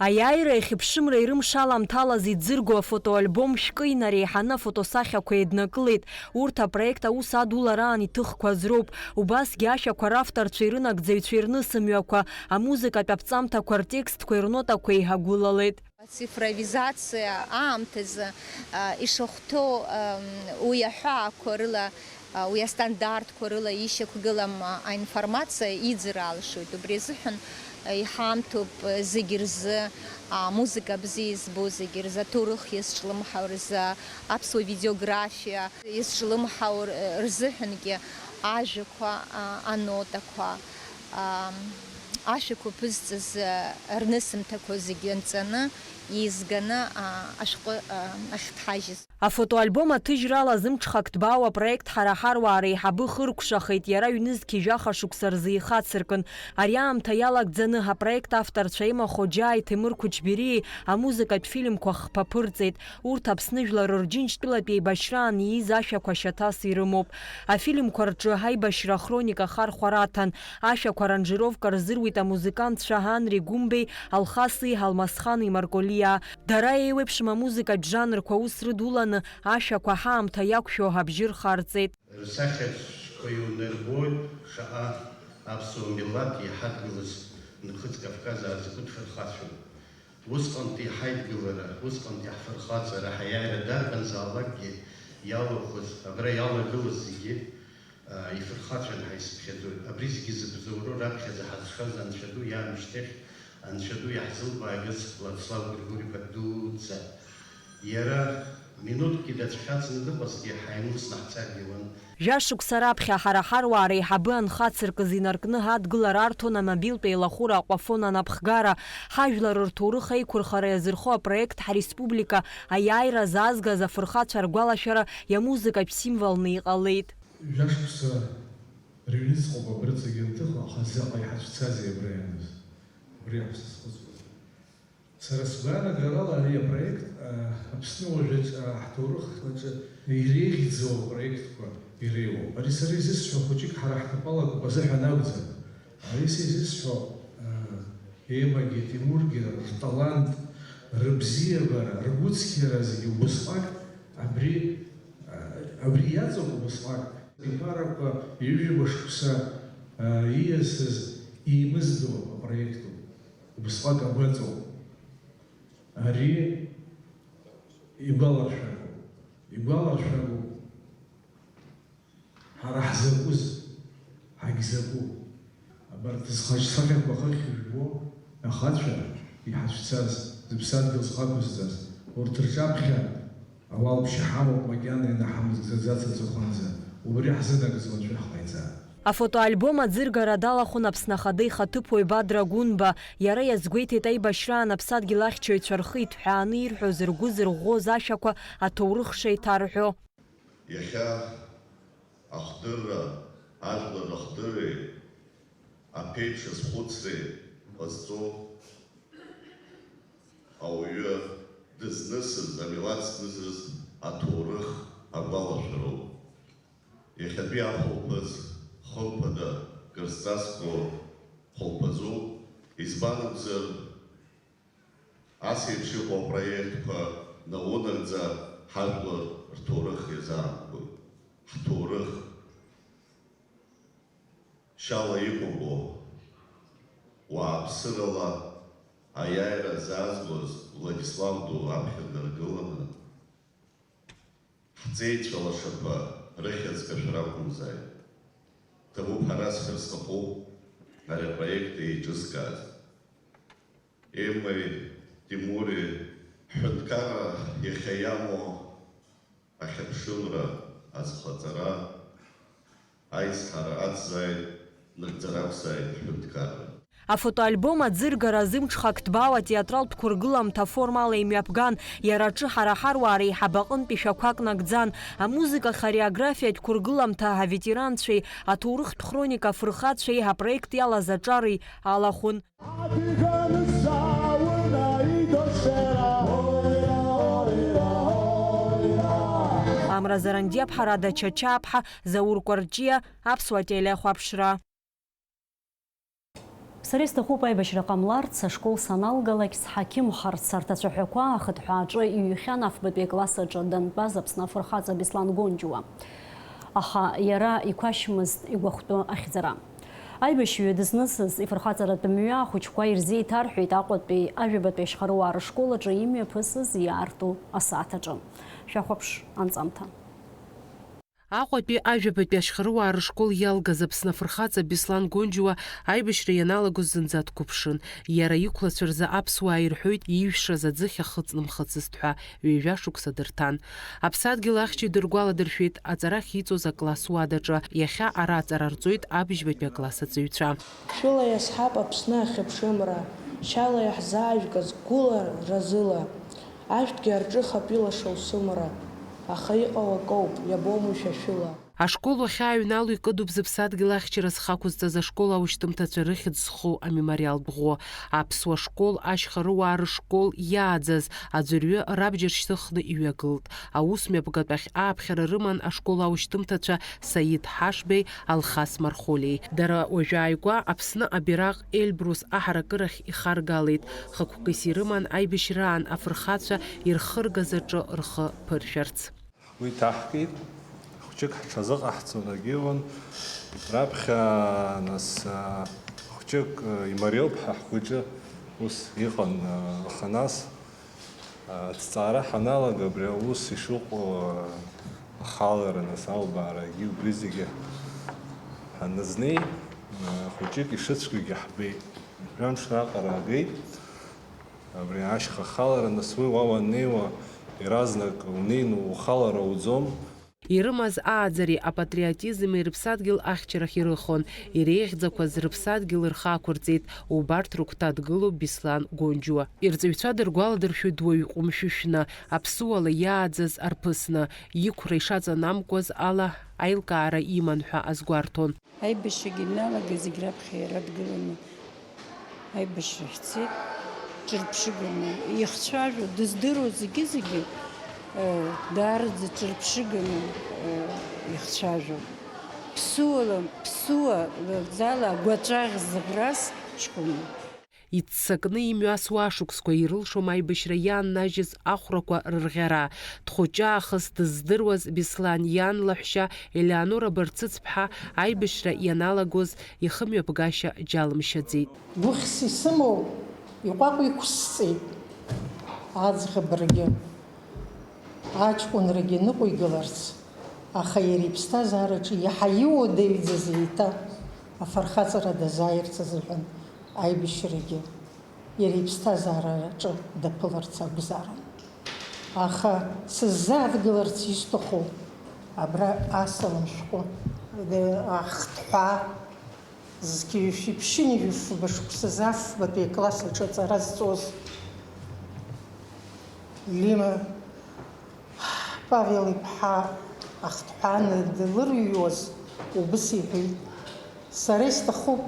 Аиааира иахьыԥшымра ирымшаламҭалаз иӡырго афотоальбом шәкы инареиҳаны афотосахьақәа еиднакылеит. Урҭ апроект аус адулараан иҭыхқәаз роуп. Убасгьы ашәақәа равторцәеи рынагӡаҩцәеи рнысымҩақәа, амузыкатә аԥҵамҭақәа ртекстқәеи рнотақәеи иҳагәылалеит. Ацифровизациа аамҭазы, а, ишахәҭоу, ам, уи аҳәаақәа рыла, а, уи астандартқәа рыла ишьақәгылам, а, аинформациа иӡыр алшоит. Убри азыҳәан, а, иҳамҭоуп, а, зегь рзы, а, музыка бзиа избо зегь рзы, аҭоурых иазҿлымҳау рзы, аԥсуа видеографиа иазҿлымҳау р-, рзыҳәангьы ажәақәа, а, анотақәа, а, ашәақәа ԥызҵаз, а, рнысымҭақәа зегьы нҵаны, еизганы, а, ашәҟәы, а, ахьҭҳажьыз. Афотоальбом аҭыжьрала зымҽхак ҭбаау апроект Ҳара ҳаруаа реиҳабы хыркәшахеит, иара ҩнызқьи жәаха шықәса рзы ихацыркын. Ари аамҭа иалагӡаны апроект авторцәа Ема Хоџьааи Ҭемыр Қәычбериеи амузыкатә фильмқәа хԥа ԥырҵеит. Урҭ Аԥсны жәлар рџьынџьтәылатә еибашьраан ииз ашәақәа шьаҭас ирымоуп. Афильмқәа рҿы аибашьра ахроника ахархәара аҭан. Ашәақәа аранжировка рзыруит амузыкантцәа Анри Гәымбеи, Алхаси, Алмасхани Марколиаа. Дара еиуеиԥшым амузыкатә жанрқәа аус рыдуланы, ашәақәа ҳаамҭа иақәшәо абжьы рхарҵеит. Рсахьа цәқәа иунарбоит, шаҟа аԥсуа милаҭ иҳадгылаз Нхыҵ Кавказ аазқәыҭ фырхацәоуп. Усҟантәи ҳаидгылара, усҟантәи ҳфырхаҵара, ҳаиааира дарбанзаалакгьы иалахәыз, абра иалагылаз зегьы, аа, ифырхацәан ҳәа исыԥхьаӡоит. Абри зегьы зыбзоуроу раԥхьаӡа ҳазшаз Анцәа ду иаамышьҭахь, Анцәа ду иаҳзылбаагаз Владислав Григорьевич дуӡӡа. Иара минуҭкгьы дацәхьаҵны дыҟазҭгьы, ҳаимусны ҳцаргьы ауан. Жәашықәса раԥхьа Ҳара ҳаруаа реиҳабы анхацыркыз инаркны адгылара арҭон амобилтә еилахәыра Аҟәафон анапхгара. Ҳажәлар рҭоурых аиқәырхара иазырхо апроект ҳареспублика аиааира азаазгаз афырхацәа ргәалашәара иамузыкатә символны иҟалеит. Жәашықәса рыҩныҵҟоуп абырҵагьы анҭыха, аха заҟа иҳацәцазеи абра ианыз? Убри ауп сызхәыцуаз. Сара сгәаанагарала ари апроект, а, Аԥсны уажәаҿы, а, ҳҭоурых аҿы иреиӷьӡоу апроектқәа иреиуоуп. Ари сара изысҳәо хәыҷык ҳара ҳҭапалақәа азыҳәан акәӡам. Ари са изысҳәо, а, Емагьы Тимургьы рталант, рыбзиабара, ргәыцқьара зегьы убысҟак абри, а, абри иаҵоуп убысҟак. Иԥарақәа ҩажәа шықәса, а, ииасыз еимыздо апроектуп. Убысҟак агәаҵоуп. Ари игәаларшәагоуп, игәаларшәагоуп ҳара ҳзакәыз, ҳагьзакәу. Абарҭ зхаҿсахьақәа хыхь ижәбо ахацәа, иҳацәцаз, зыԥсадгьыл зхақәызҵаз, урҭ рҿаԥхьа Ауалԥшьа ҳамоуп макьана ианаҳмызгӡаӡац аҵыхәанӡа, убри ҳзынагӡуан шәа ҳҟаиҵа. Афотоальбом аӡыргара далахәын Аԥсны Ахада ихаҭыԥуаҩ Бадра Гәынба. Иара иазгәеиҭеит аибашьраан аԥсадгьыл ахьчаҩцәа рхы иҭҳәааны ирҳәоз, ргәы зырӷәӷәоз ашәақәа аҭоурых шеиҭарҳәо. Иахьа ахдырра, ажәлар рыхдырреи аԥеиԥш азхәыцреи ҟазҵо ауаҩы дызнысыз, амилаҭ знысыз аҭоурых агәалашәароуп. Иахьатәи ахәылԥаз хымԥада кыр зҵазкуа хәылԥазуп, избан акәзар, ас еиԥш иҟоу апроектқәа наунагӡа ҳажәлар рҭоурых иазаанхоит. Ҳҭоурых шьала иҟоуп, уааԥсырала аиааира заазгоз Владислав ду аԥхьа днаргыланы, ҳҵеицәа лашақәа рыхьӡ кашәар акәымзааит. Ҭабуп ҳәа расҳәар сҭахуп ари апроект еиҿызкааз. Еммеи Тимури ҳҳәынҭқарра иахьа иамоу ахьыԥшымра, азхаҵара, аизҳара аҭзааит, нагӡара ақәзааит ҳҳәынҭқарра. Афотоальбом аӡыргара азымҽхак ҭбаау атеатралтә қәыргыламҭа аформала имҩаԥган, иара аҿы ҳара ҳаруаа реиҳабы аҟынтәи шәақәак нагӡан. Амузыка хореографиатә қәыргыламҭа аветеранцәеи аҭоурыхтә хроника афырхацәеи апроект иалаз аҿареи алахәын. Амра Зарандиаԥҳа, Рада Чачааԥҳа, Заур Кәарҷиа, Аԥсуа телехәаԥшра. Сара исҭахуп аибашьра ҟамларц, ашкол саналгалак сҳақьымхарц, арҭ ацәаҳәақәа ахыҭҳәааҿы иҩхьан афбатәи акласс аҿы дантәаз Аԥсны афырхаҵа Беслан Гонџьуа. Аха иара иқәашьмызт игәахәтәы ахьӡара. Аибашьҩы дызнысыз ифырхаҵаратә мҩа ахәыҷқәа ирзеиҭарҳәеит Аҟәатәи ажәабатәи ашьхаруаа рышкол аҿы имҩаԥысыз иаарту асааҭ аҿы. Шәахәаԥш анҵамҭа. Аҟәатәи ажәабатәи ашьхаруаа рышкол иалгаз Аԥсны афырхаҵа Беслан Гонџьуа аибашьра ианалагоз зынӡа дқәыԥшын. Иара иқәлацәа рзы аԥсуаа ирҳәоит иижәшаз аӡыхь ахыҵнымхыцызт ҳәа, ҩажәа шықәса дырҭан. Аԥсадгьыл ахьчаҩ дыргәаладыршәеит аҵара ахьиҵоз акласс уадаҿы, иахьа ара аҵара рҵоит абыжьбатәи акласс аҵаҩцәа. Шәыла иазҳап Аԥсны ахьыԥшымра, шьала иаҳзаажәгаз гәыла разыла, ашәҭгьы арҿыхап илашоу сымра, аха иҟоу акоуп, иабомеи шәа шәыла. Ашкол уахьааҩнало икыдуп зыԥсадгьыл ахьчара зхы ақәызҵаз ашкол аушьҭымҭацәа рыхьӡ зху амемориалтә ӷәы. Аԥсуа школ ашьхаруаа рышкол иааӡаз аӡәырҩы рабџьар шьҭыхны иҩагылт. Аус мҩаԥгатәахь ааԥхьара рыман ашкол аушьҭымҭацәа Саид Ҳашбеи Алхас Мархолиеи. Дара уажәааигәа Аԥсны абираҟ Эльбрус аҳаракырахь ихаргалеит. Хықәкыс ирыман аибашьраан афырхацәа ирхыргаз аҿы рхы ԥыршәарц. Ҳгәы иҭаҳкит, хәҷык ҳҽазыҟаҳҵон, егьиуан, раԥхьа, нас, а, хәҷык, а, имариоуп ҳәа ҳгәаҿы ус иҟан, а, аха нас, а, аҭҵаара ҳаналага, абри аус ишыҟоу, а, ахалара, нас, аубаарагьы убри зегьы ҳаназнеи, а, хәҷык ишыцәгьоугьы ҳбеит. Жәамш раҟара агеит. Абри ашьха ахалара, нас уи уа уаннеиуа, иаразнак унеины ухалара уӡом. Ирымаз ааӡареи апатриотизми рыԥсадгьыл ахьчарахь ирыхон, иреиӷьӡақәаз рыԥсадгьыл рхы ақәырҵеит, убарҭ рыгәҭа дгылоуп Беслан Гонџьуа. Ирҵаҩцәа дыргәаладыршәоит дуаҩ ҟәымшәышәны, аԥсуала иааӡаз арԥысны, иқәра ишаҵанамкуаз ала аилкаара иман ҳәа азгәарҭон. Аибашьрагьы ианалага зегь раԥхьа иара дгыланы аибашьрахь дцеит, ҿырԥшыганы ихцәажәо, дыздыруа зегьы-зегьы, э, даараӡа ҿырԥшыганы, э, ихцәажәон. Ԥсуала, ԥсуа лаӡала агәаҵәа ӷзыӷрас ҷкәыноуп. Иццакны имҩасуа ашықәсқәа ирылшом аибашьра иааннажьыз ахәрақәа рырӷьара. Дхәыҷы аахыс дыздыруаз Беслан иан лаҳәшьа Елеонора Барцыц-ԥҳа аибашьра ианалагоз ихымҩаԥгашьа џьалымшьаӡеит. Гәыхьс исымоу иҟәаҟә иқәсҵеит аӡӷабрагьы. Аҷкәынрагьы ныҟәигаларц, аха иара иԥсҭазаараҿы иаҳа иуадаҩӡаз еиҭа афырхаҵара дазааирц азыҳәан аибашьрагьы иара иԥсҭазаараҿы даԥыларц акәзаарын. Аха сыззаадгыларц исҭаху Абра асалам шәҟәы, ахҭҳәаа, зқьи жәшәи ԥшьынҩажәи фба шықәсазы афбатәи акласс аҿы аҵара зҵоз Лима Павел-иԥҳа ахҭҳәааны данлырҩуаз убыс иҳәеит, сара исҭахуп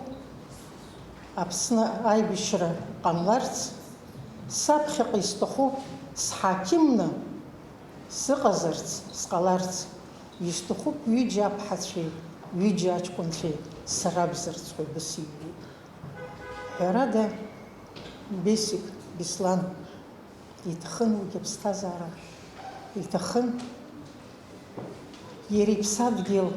Аԥсны аибашьра ҟамларц, саԥхьаҟа исҭахуп сҳақьымны сыҟазарц, сҟаларц, исҭахуп ҩыџьа аԥҳацәеи, ҩыџьа аҷкәынцәеи срабзарц ҳәа убыс иҩит. Ҳәарада, Бесик, Беслан, иҭахын уигь аԥсҭазаара, иҭахын иара иԥсадгьыл,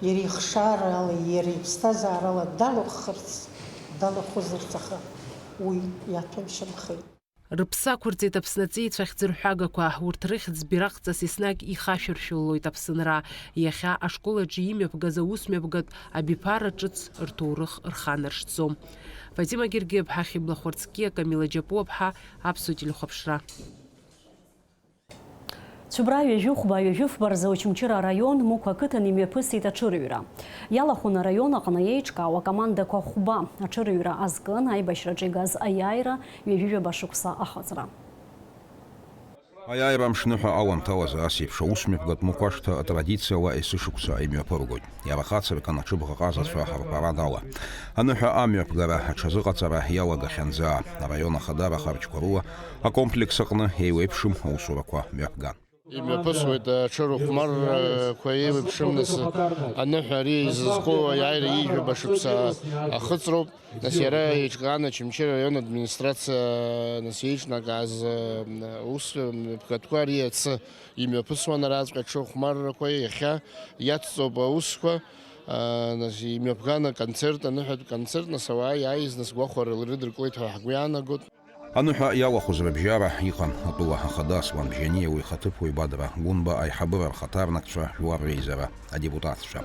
иара ихшаарала, иара иԥсҭазаарала далахәхарц, далахәызарц, аха уи иаҭәамшьамхеит. Рыԥсы ақәырҵеит Аԥсны аҵеицәа ахьӡырҳәагақәа, урҭ рыхьӡ бираҟҵас еснагь ихашәыршәылоит Аԥсынра. Иахьа ашкол аҿы имҩаԥгаз аусмҩаԥгатә абиԥара ҿыц рҭоурых рханаршҭӡом. Фатима Гергиаԥҳа, Хьыбла Хәарцкиа, Камила Џьапуаԥҳа, Аԥсуа телехәаԥшра. Цәыбра ҩажәи хәба, ҩажәи фба рзы Очамчыра араион Мықә ақыҭан имҩаԥысит аҽырҩра. Иалахәын араион аҟны еиҿкаау акомандақәа хәба. Аҽырҩра азкын аибашьраҿы игаз аиааира ҩажәи жәаба шықәса ахыҵра. Аиааира амшныҳәа аламҭалазы ас еиԥш аусмҩаԥгатә Мықә ашҭа атрадициала есышықәса имҩаԥыргоит. Иара хацыркын аҽыбӷаҟазацәа рпарад ала. Аныҳәа амҩаԥгара аҽазыҟаҵара иалагахьан заа, араион ахадара харџьқәа рыла акомплекс аҟны еиуеиԥшым аусурақәа мҩаԥган. Имҩаԥысуеит аҽырыхәмаррақәа еиуеиԥшым, нас, аныҳәа ари изызку аиааира ҩажәи жәаба шықәса ахыҵроуп. Нас иара еиҿкаан Очамчыра араион администрациа, нас, еиҿнакааз, ус мҩаԥгатәқәа ари ацы имҩаԥысуан араҵәҟьа аҽырыхәмаррақәа, иахьа иацҵоуп аусқәа, нас, имҩаԥган аконцерт, аныҳәатә концерт, нас, ауаа иааиз, нас, гәахәара рыдыркылеит ҳәа ҳгәы иаанагоит. Аныҳәа иалахәыз рыбжьара иҟан атәыла ахада Аслан Бжьаниа, уи ихаҭыԥуаҩ Бадра Гәынба, аиҳабыра рхаҭарнакцәа, жәлар реизара адепутатцәа.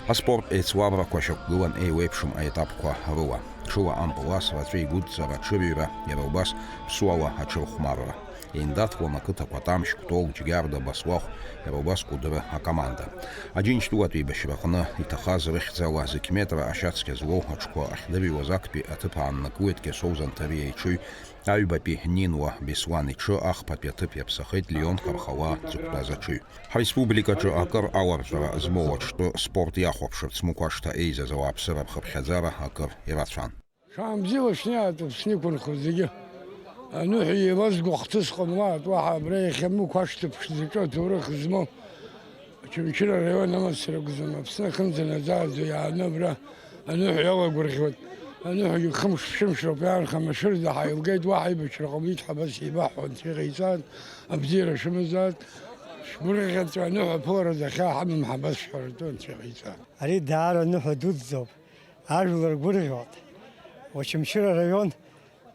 Аспорт еицлабрақәа шьақәгылан еиуеиԥшым аетапқәа рыла. Ҽыла ампыл асра, аҵәеигәыдҵара, аҽырҩра, иара убас ԥсуала аҽырхәмарра. Еиндаҭлон ақыҭақәа Тамшь, Кәтол, Џьгьарда, Баслахә, иара убас Кәыдры акоманда. Аџьынџьтәылатә еибашьраҟны иҭахаз рыхьӡала зықь метра ашьацқьа злоу аҽқәа ахьдырҩуаз актәи аҭыԥ ааннакылеит Кьасоу Занҭариа иҽыҩ, аҩбатәи Нинуа Беслан иҽы, ахԥатәи аҭыԥ иаԥсахеит Леон Хархалаа дзықәтәаз аҽыҩ. Ҳреспубликаҿы акыр аларҵәара змоу аҽтәы спорт иахәаԥшырц Мықә ашҭа еизаз ауааԥсыра рхыԥхьаӡара акыр ирацәан. Шаанбзиала шәнеиаат, Аԥсны иқәынхо зегьы. Аныҳәа еилазго ахҭыс ҟамлааит, уаҳа абра иахьа Мықә ашҭа ԥшӡаҿы аҭоурых змоу Очамчыра араион амацара акәӡам, Аԥсны ахьынӡанаӡааӡо иааны абра аныҳәа иалагәырӷьуеит. Аныҳәагьы хымш-ԥшьымш роуп иаанхама, шәырӡа ҳаилгеит, уаҳа аибашьра ҟамлеит ҳәа абас еибаҳҳәо, Анцәа иҟаиҵааит, абзиара шәымазааит, шәгәырӷьаҵәҟьа аныҳәа аԥыларазы ахьаа ҳамам ҳәа абас шәҳәаратәы, Анцәа иҟаиҵааит. Ари даара аныҳәа дуӡӡоуп. Ажәлар гәырӷьоит. Очамчыра араион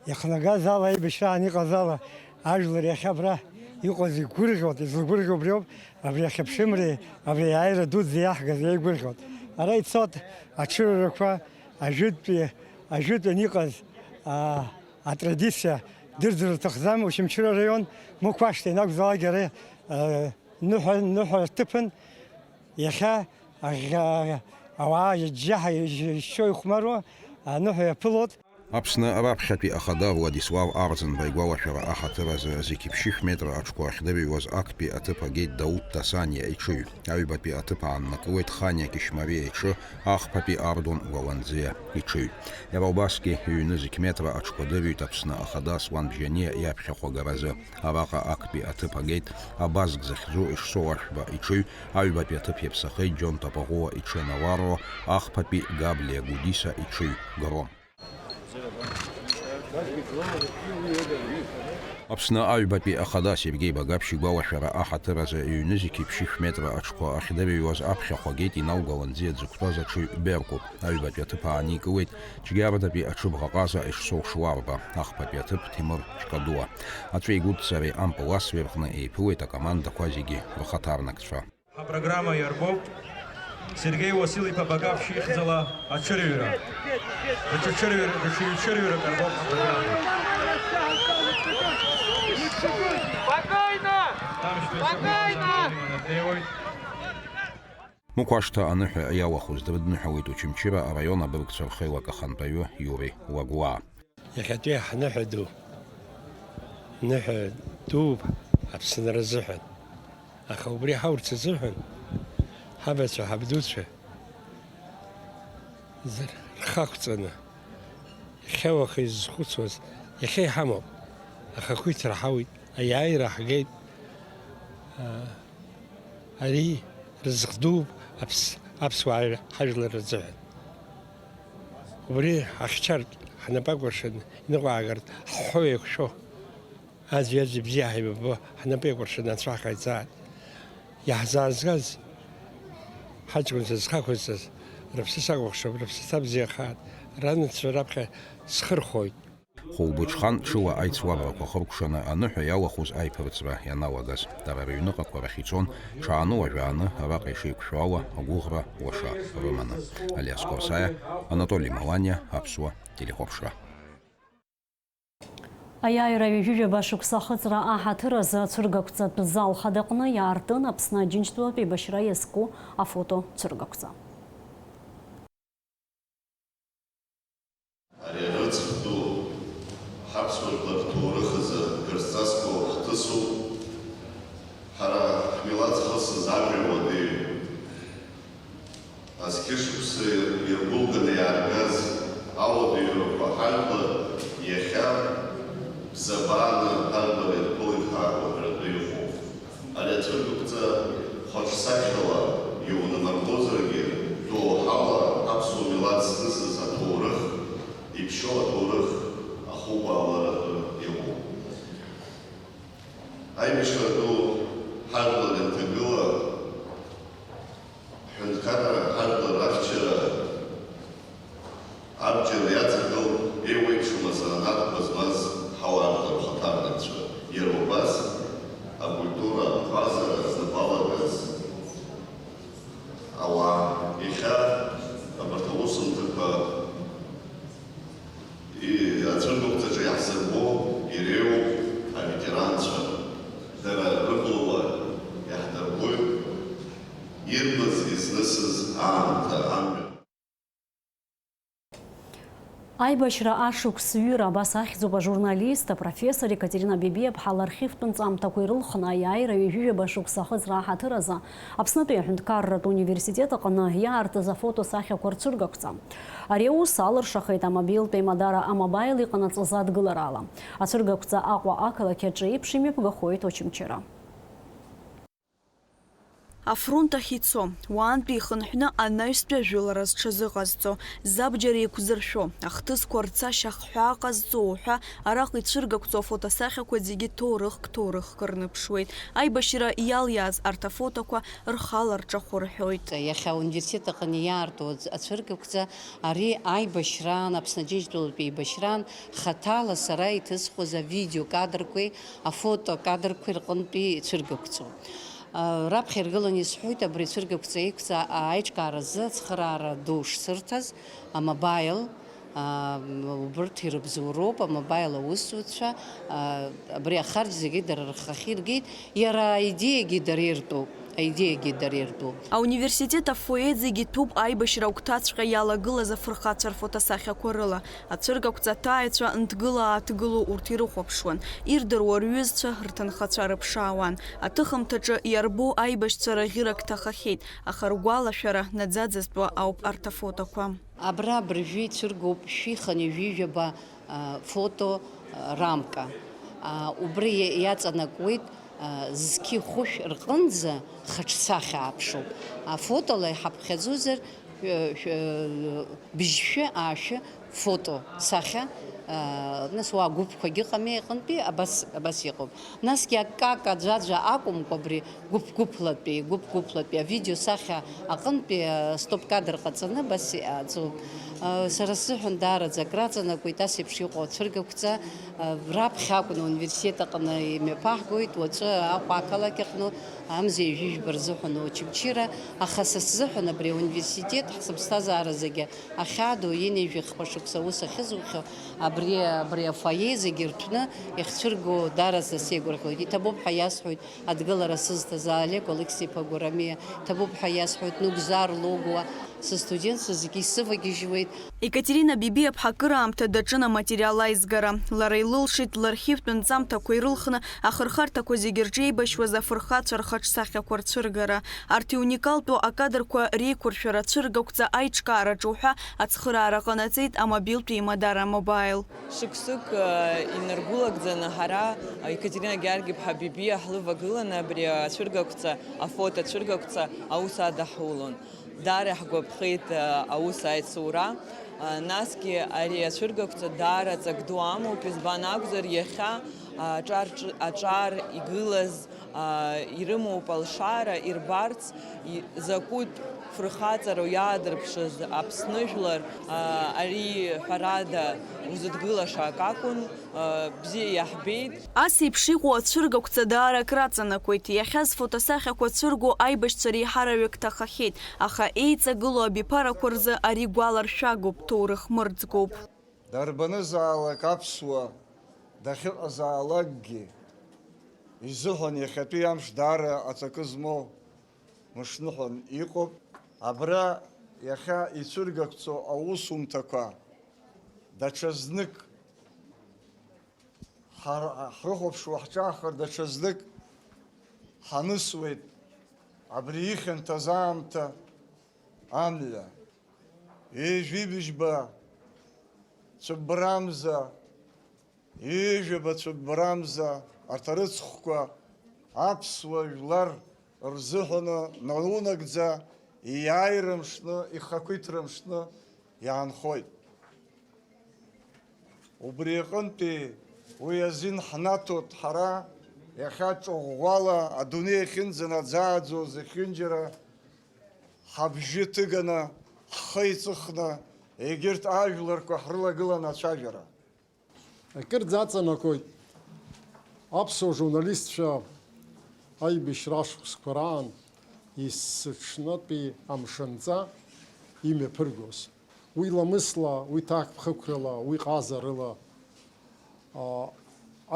иахнагаз ала, аибашьраан иҟаз ала, ажәлар иахьа абра иҟаз игәырӷьоит, излгәырӷьо убриоуп, абри ахьыԥшымреи, абри аиааира дуӡӡа иаҳгаз еигәырӷьоит. Ара ицоит аҽырҩрақәа, ажәытәтәи, ажәытәан иҟаз, аа, атрадициа дырӡыр рҭахӡам, Очамчыра араион Мықә ашҭа ианакәзаалак ара, аа, ныҳәа, ныҳәа рҭыԥын, иахьа Аӷьӷьа-, ауаа џьаҳа ишьо ихәмаруа аныҳәа иаԥылоит. Аԥсны раԥхьатәи ахада Владислав Арӡынба игәалашәара аҳаҭыр азы зқьи ԥшьышә метра аҽқәа ахьдырҩуаз актәи аҭыԥ агеит Дауҭ Ҭасаниа иҽыҩ. Аҩбатәи аҭыԥ ааннакылеит Ханиа Кьышьмариа иҽы, ахԥатәи Ардон Гәаланӡиа иҽыҩ. Иара убасгьы ҩны зқь метра аҽқәа дырҩит Аԥсны ахада Аслан Бжьаниа иаԥхьахә агаразы. Араҟа актәи аҭыԥ агеит Абазг захьӡу Ешсоу Ашәба иҽыҩ, аҩбатәи аҭыԥ иаԥсахеит Џьон Тапаӷәыа иҽы Наварро, ахԥатәи Габлиа Гәдиса иҽыҩ Гром. Аԥсны аҩбатәи ахада Сергеи Багаԥшь игәалашәара аҳаҭыр азы ҩнызқьи ԥшьышә метра аҽқәа ахьдырҩуаз аԥхьахә агеит Инал Гәаланӡиа дзықәтәаз аҽыҩ Беркут. Аҩбатәи аҭыԥ ааникылеит Џьгьардатәи аҽыбӷаҟаза Ешсоу Шуарба, ахԥатәи аҭыԥ Ҭемыр Ҷкадуа. Аҵәеигәыдҵареи ампыл асреи рҟны еиԥылеит акомандақәа зегьы рхаҭарнакцәа. Ҳапрограмма иарбоуп Сергеи Уасил-иԥа Багаԥшь ихьӡала аҽырҩра. Даҽа ҽырҩра, даҽа ҩ-ҽырҩрак арбоуп ҳапрограмма. Спокойно! Спокойно! Днеиуеит. Мықә ашҭа аныҳәа иалахәыз дрыдныҳәалеит Очамчыра араион абыргцәа рхеилак ахантәаҩы Иури Лагәлаа. Иахьатәи ҳныҳәа ду, ныҳәа дууп Аԥсынра азыҳәан. Аха убри ҳаурц азыҳәан ҳабацәа, ҳабдуцәа рхы ақәҵаны, иахьа уаха изызхәыцуаз, иахьа иҳамоуп, ахақәиҭра ҳауит, аиааира ҳгеит. Ари рызҟ дууп аԥс-, аԥсуаа ҳажәлар рзыҳәан. Убри ҳахьчартә, ҳнапы акәыршаны иныҟәаагартә ҳҳәо еиқәшәо. Аӡәи аӡәи бзиа ҳаибабо, ҳнапы еикәыршаны анцәа ҳҟаиҵааит. Иаҳзаазгаз, ҳаҷкәынцәа зхы ақәызҵаз, рыԥсы сакәыхшоуп, рыԥсаҭа бзиахааит, ранацәа раԥхьа схырхәоит. Хәылбыҽхан ҽыла аицлабрақәа хыркәшаны аныҳәа иалахәыз аиԥырҵра ианалагаз, дара рыҩныҟақәа рахь ицон, ҽааны уажәааны араҟа ишеиқәшәо ала агәыӷра лаша рыманы. Алиас Қәарсаиа, Анатоли Маланиа, Аԥсуа телехәаԥшра. Аиааира ҩажәижәаба шықәса ахыҵра аҳаҭыр азы ацәыргақәҵатә зал хадаҟны иаартын Аԥсны Аџьынџьтәылатә еибашьра иазку афото цәыргақәҵа. Ари арыцхә ду ҳаԥсуа жәлар рҭоурых азы кыр зҵазкуа хҭысуп. Ҳара ҳмилаҭ зхысыз ажәа уадаҩуп. Зқьышықәса иагәылганы иааргаз ауадаҩрақәа ҳажәлар иахьа бзабааны ажәлар ирԥылихаауа ҳәаратәы иҟоуп. Ари ацәыргақәҵа хәаҽсахьала иунамырхозаргьы, доуҳала аԥсуа милаҭ знысыз аҭоурых, иԥшьоу аҭоурых ахугәааларатәы иҟоуп. Аибашьра ду ҳажәлар ианҭагыла, ҳҳәынҭқарра, ҳажәлар рахьчара абџьар иаҵагылт еиуеиԥшым азанааҭқәа змаз ҳауаажәлар рхаҭарнакцәа, иара убас акультура, аҟазара знапы алагаз ауаа. Иахьа абарҭ аусумҭақәа И-, ацәыргақәҵаҿы иаҳзырбо иреиуоуп аветеранцәа. Дара рыблала иаҳдырбоит ирбаз, изнысыз аамҭа амҩа. Аибашьра ашықәс ҩыра абас ахьӡуп ажурналист, апрофессор Екатерина Бебиаԥҳа лархивтә нҵамҭақәа ирылхны аиааира ҩажәижәаба шықәса ахыҵра аҳаҭыр азы Аԥснытәи аҳәынҭқарратә университет аҟны иаартыз афотосахьақәа рцәыргақәҵа. Ари аус алыршахеит амобилтә еимадара А-Мобаил иҟанаҵаз адгыларала. Ацәыргақәҵа Аҟәа ақалақь аҿы еиԥш имҩаԥгахоит Очамчыра. Афронт ахь ицо, уаантәи ихынҳәны анаҩстәи ажәылара зҽазыҟазҵо, забџьар еиқәзыршәо, ахҭысқәа рцашьа ахҳәаа ҟазҵо уҳәа, араҟа ицәыргақәҵо афотосахьақәа зегьы ҭоурыхк, ҭоурыхк рныԥшуеит. Аибашьра иалиааз арҭ афотоқәа рхала рҿахәы рҳәоит. Иахьа ауниверситет аҟны иаарту аӡ-, ацәыргақәҵа ари аибашьраан Аԥсны Аџьынџьтәылатәи еибашьраан хаҭала сара иҭысхуаз авидео кадрқәеи афото кадрқәеи рҟынтәи ицәыргақәҵоуп. А, раԥхьа иргыланы исҳәоит, абри ацәыргақәҵа еиқәҵа аиҿкааразы ацхыраара ду шсырҭаз, амобаил, аа, убырҭ ирыбзоуроуп, амобаил аусзуҩцәа, аа, абри ахарџь зегьы дара рхахьы иргеит, иара аидеиагьы дара иртәуп, аидеиагьы дара иртәуп. Ауниверситет афоие зегьы ҭәуп аибашьра агәҭаҵәҟьа иалагылаз афырхацәа рфотосахьақәа рыла. Ацәыргақәҵа аҭааҩцәа нҭгыла-ааҭгыло урҭ ирыхәаԥшуан, ирдыруа рҩызцәа, рҭынхацәа рыԥшаауан. Аҭыхымҭаҿы иарбоу аибашьцәа рыӷьырак ҭахахьеит, аха ргәалашәара наӡаӡазтәуа ауп арҭ афотоқәа. Абра абыржәы ицәыргоуп шәи хынҩажәи жәаба, а, фото, а, рамка. А, убри иа-, иаҵанакуеит, а, зқьи хәышә рҟынӡа хаҿсахьа ааԥшуп. Афотола иҳаԥхьаӡозар, шә-, шә-, быжьшәы аашәы фото сахьа, а, нас уа гәыԥқәагьы ыҟами аҟынтәи, абас, абас иҟоуп. Насгьы акака аӡәаӡәа акәымкәа, абри гәыԥ-гәыԥлатәи, гәыԥ-гәыԥлатәи авидео сахьа аҟынтәи, а, стоп кадр ҟаҵаны абас иҟаҵоуп. А, сара сзыҳәан даараӡа акраҵанакуеит ас еиԥш иҟоу ацәыргақәҵа. А, раԥхьа акәны ауниверситет аҟны имҩаԥаҳгоит, уаҵәы Аҟәа ақалақь аҟны амза ҩажәи жәба рзыҳәан Очамчыра, аха са сзыҳәан абри ауниверситет ҳсыԥсҭазаара зегьы ахьаадоу ҩынҩажәи хԥа шықәса аус ахьызухьоу, аб-, Абри, абри афойе зегьы рҭәны иахьцәырго даараӡа сеигәырӷьоит. Иҭабуп ҳәа иасҳәоит адгылара сызҭаз Олег Алықьса-иԥа Гәарамиа, иҭабуп ҳәа иасҳәоит Нугзар Логуа, сыстудентцәа зегьы исывагьежьуеит. Екатерина Бибиаԥҳа акыраамҭа даҿын аматериал аизгара. Лара илылшеит лархивтә нҵамҭақәа ирылхны ахырхарҭақәа зегьы рҿы еибашьуаз афырхацәа рхаҿсахьақәа рцәыргара. Арҭ иуникалтәу акадрқәа реиқәыршәара цәыргақәҵа аиҿкаараҿы уҳәа ацхыраара ҟанаҵеит амобилтә еимадара Мобаил. Шықәсык, э, инаргәылагӡаны ҳара, э, Екатерина Георги-иԥҳа Бибиа ҳлывагыланы абри ацәыргақәҵа, афото цәыргақәҵа аус адаҳулон. Даара иаҳгәаԥхеит, э, аус аиҵура. Э, насгьы ари ацәыргақәҵа даара ҵак ду амоуп, избан акәзар, иахьа, э, аҿар ҿ-, аҿар игылаз, аа, ирымоуп алшара ирбарц, и-, закәытә фырхаҵару иаадырԥшыз Аԥсны жәлар, аа, ари ҳәарада узыдгылаша акакәын, аа, бзиа иаҳбеит. Ас еиԥш иҟоу ацәыргақәҵа даара акраҵанакуеит. Иахьа зфотосахьақәа цәырго аибашьцәа реиҳараҩык ҭахахьеит, аха еиҵагылоу абиԥарақәа рзы ари гәаларшәагоуп, ҭоурых мырӡгоуп. Дарбанызаалак аԥсуа дахьыҟазаалакгьы изыҳәан иахьатәи амш даара аҵакы змоу мышныҳәан иҟоуп. Абра иахьа ицәыргақәҵо аусумҭақәа даҽазнык ҳар-, ҳрыхәаԥшуа ҳҿаахар, даҽазнык ҳанысуеит абри ихьанҭаз аамҭа амҩа. Ҩажәибжьба цәыббрамза, ҩажәаба цәыббрамза арҭ арыцхәқәа аԥсуа жәлар рзыҳәаны наунагӡа иааира мшны, ихақәиҭра мшны иаанхоит. Убри аҟынтәи уи азин ҳнаҭоит ҳара, иахьа ҿыӷәӷәала адунеи ахьынӡанаӡааӡо зехьынџьара ҳабжьы ҭыганы, ҳхы иҵыхны, егьырҭ ажәларқәа ҳрылагылан ацәажәара. Акырӡа аҵанакуеит аԥсуа журналистцәа аибашьра ашықәсқәа раан есыҽнытәи амшынҵа имҩаԥыргоз. Уи ламысла, уи ҭакԥхықәрала, уи ҟазарыла, а,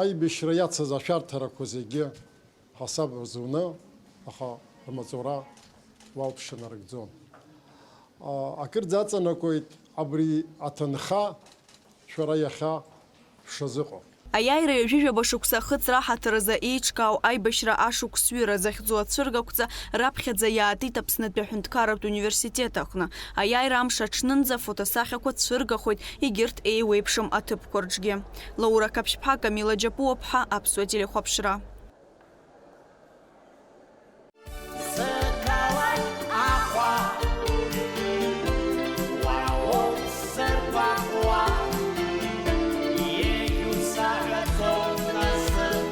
аибашьра иацыз ашәарҭарақәа зегьы ҳасаб рзуны, аха рмаҵура уалԥшьа нарыгӡон. А, акырӡа аҵанакуеит абри аҭынха шәара иахьа шәшазыҟоу. Аиааира ҩажәижәаба шықәса ахыҵра аҳаҭыр азы еиҿкаау аибашьра ашықәсҩыра захьӡу ацәыргақәҵа раԥхьаӡа иаатит Аԥснытәи аҳәынҭқарратә университет аҟны. Аиааира амш аҽнынӡа афотосахьақәа цәыргахоит егьырҭ еиуеиԥшым аҭыԥқәа рҿгьы. Лаура Қаԥшьԥҳа, Камила Џьапуаԥҳа, Аԥсуа телехәаԥшра. Сықалақь Аҟәа. Уаоуп сыргәаҟуа, иеиӷьу саҳәаӡом насыԥ,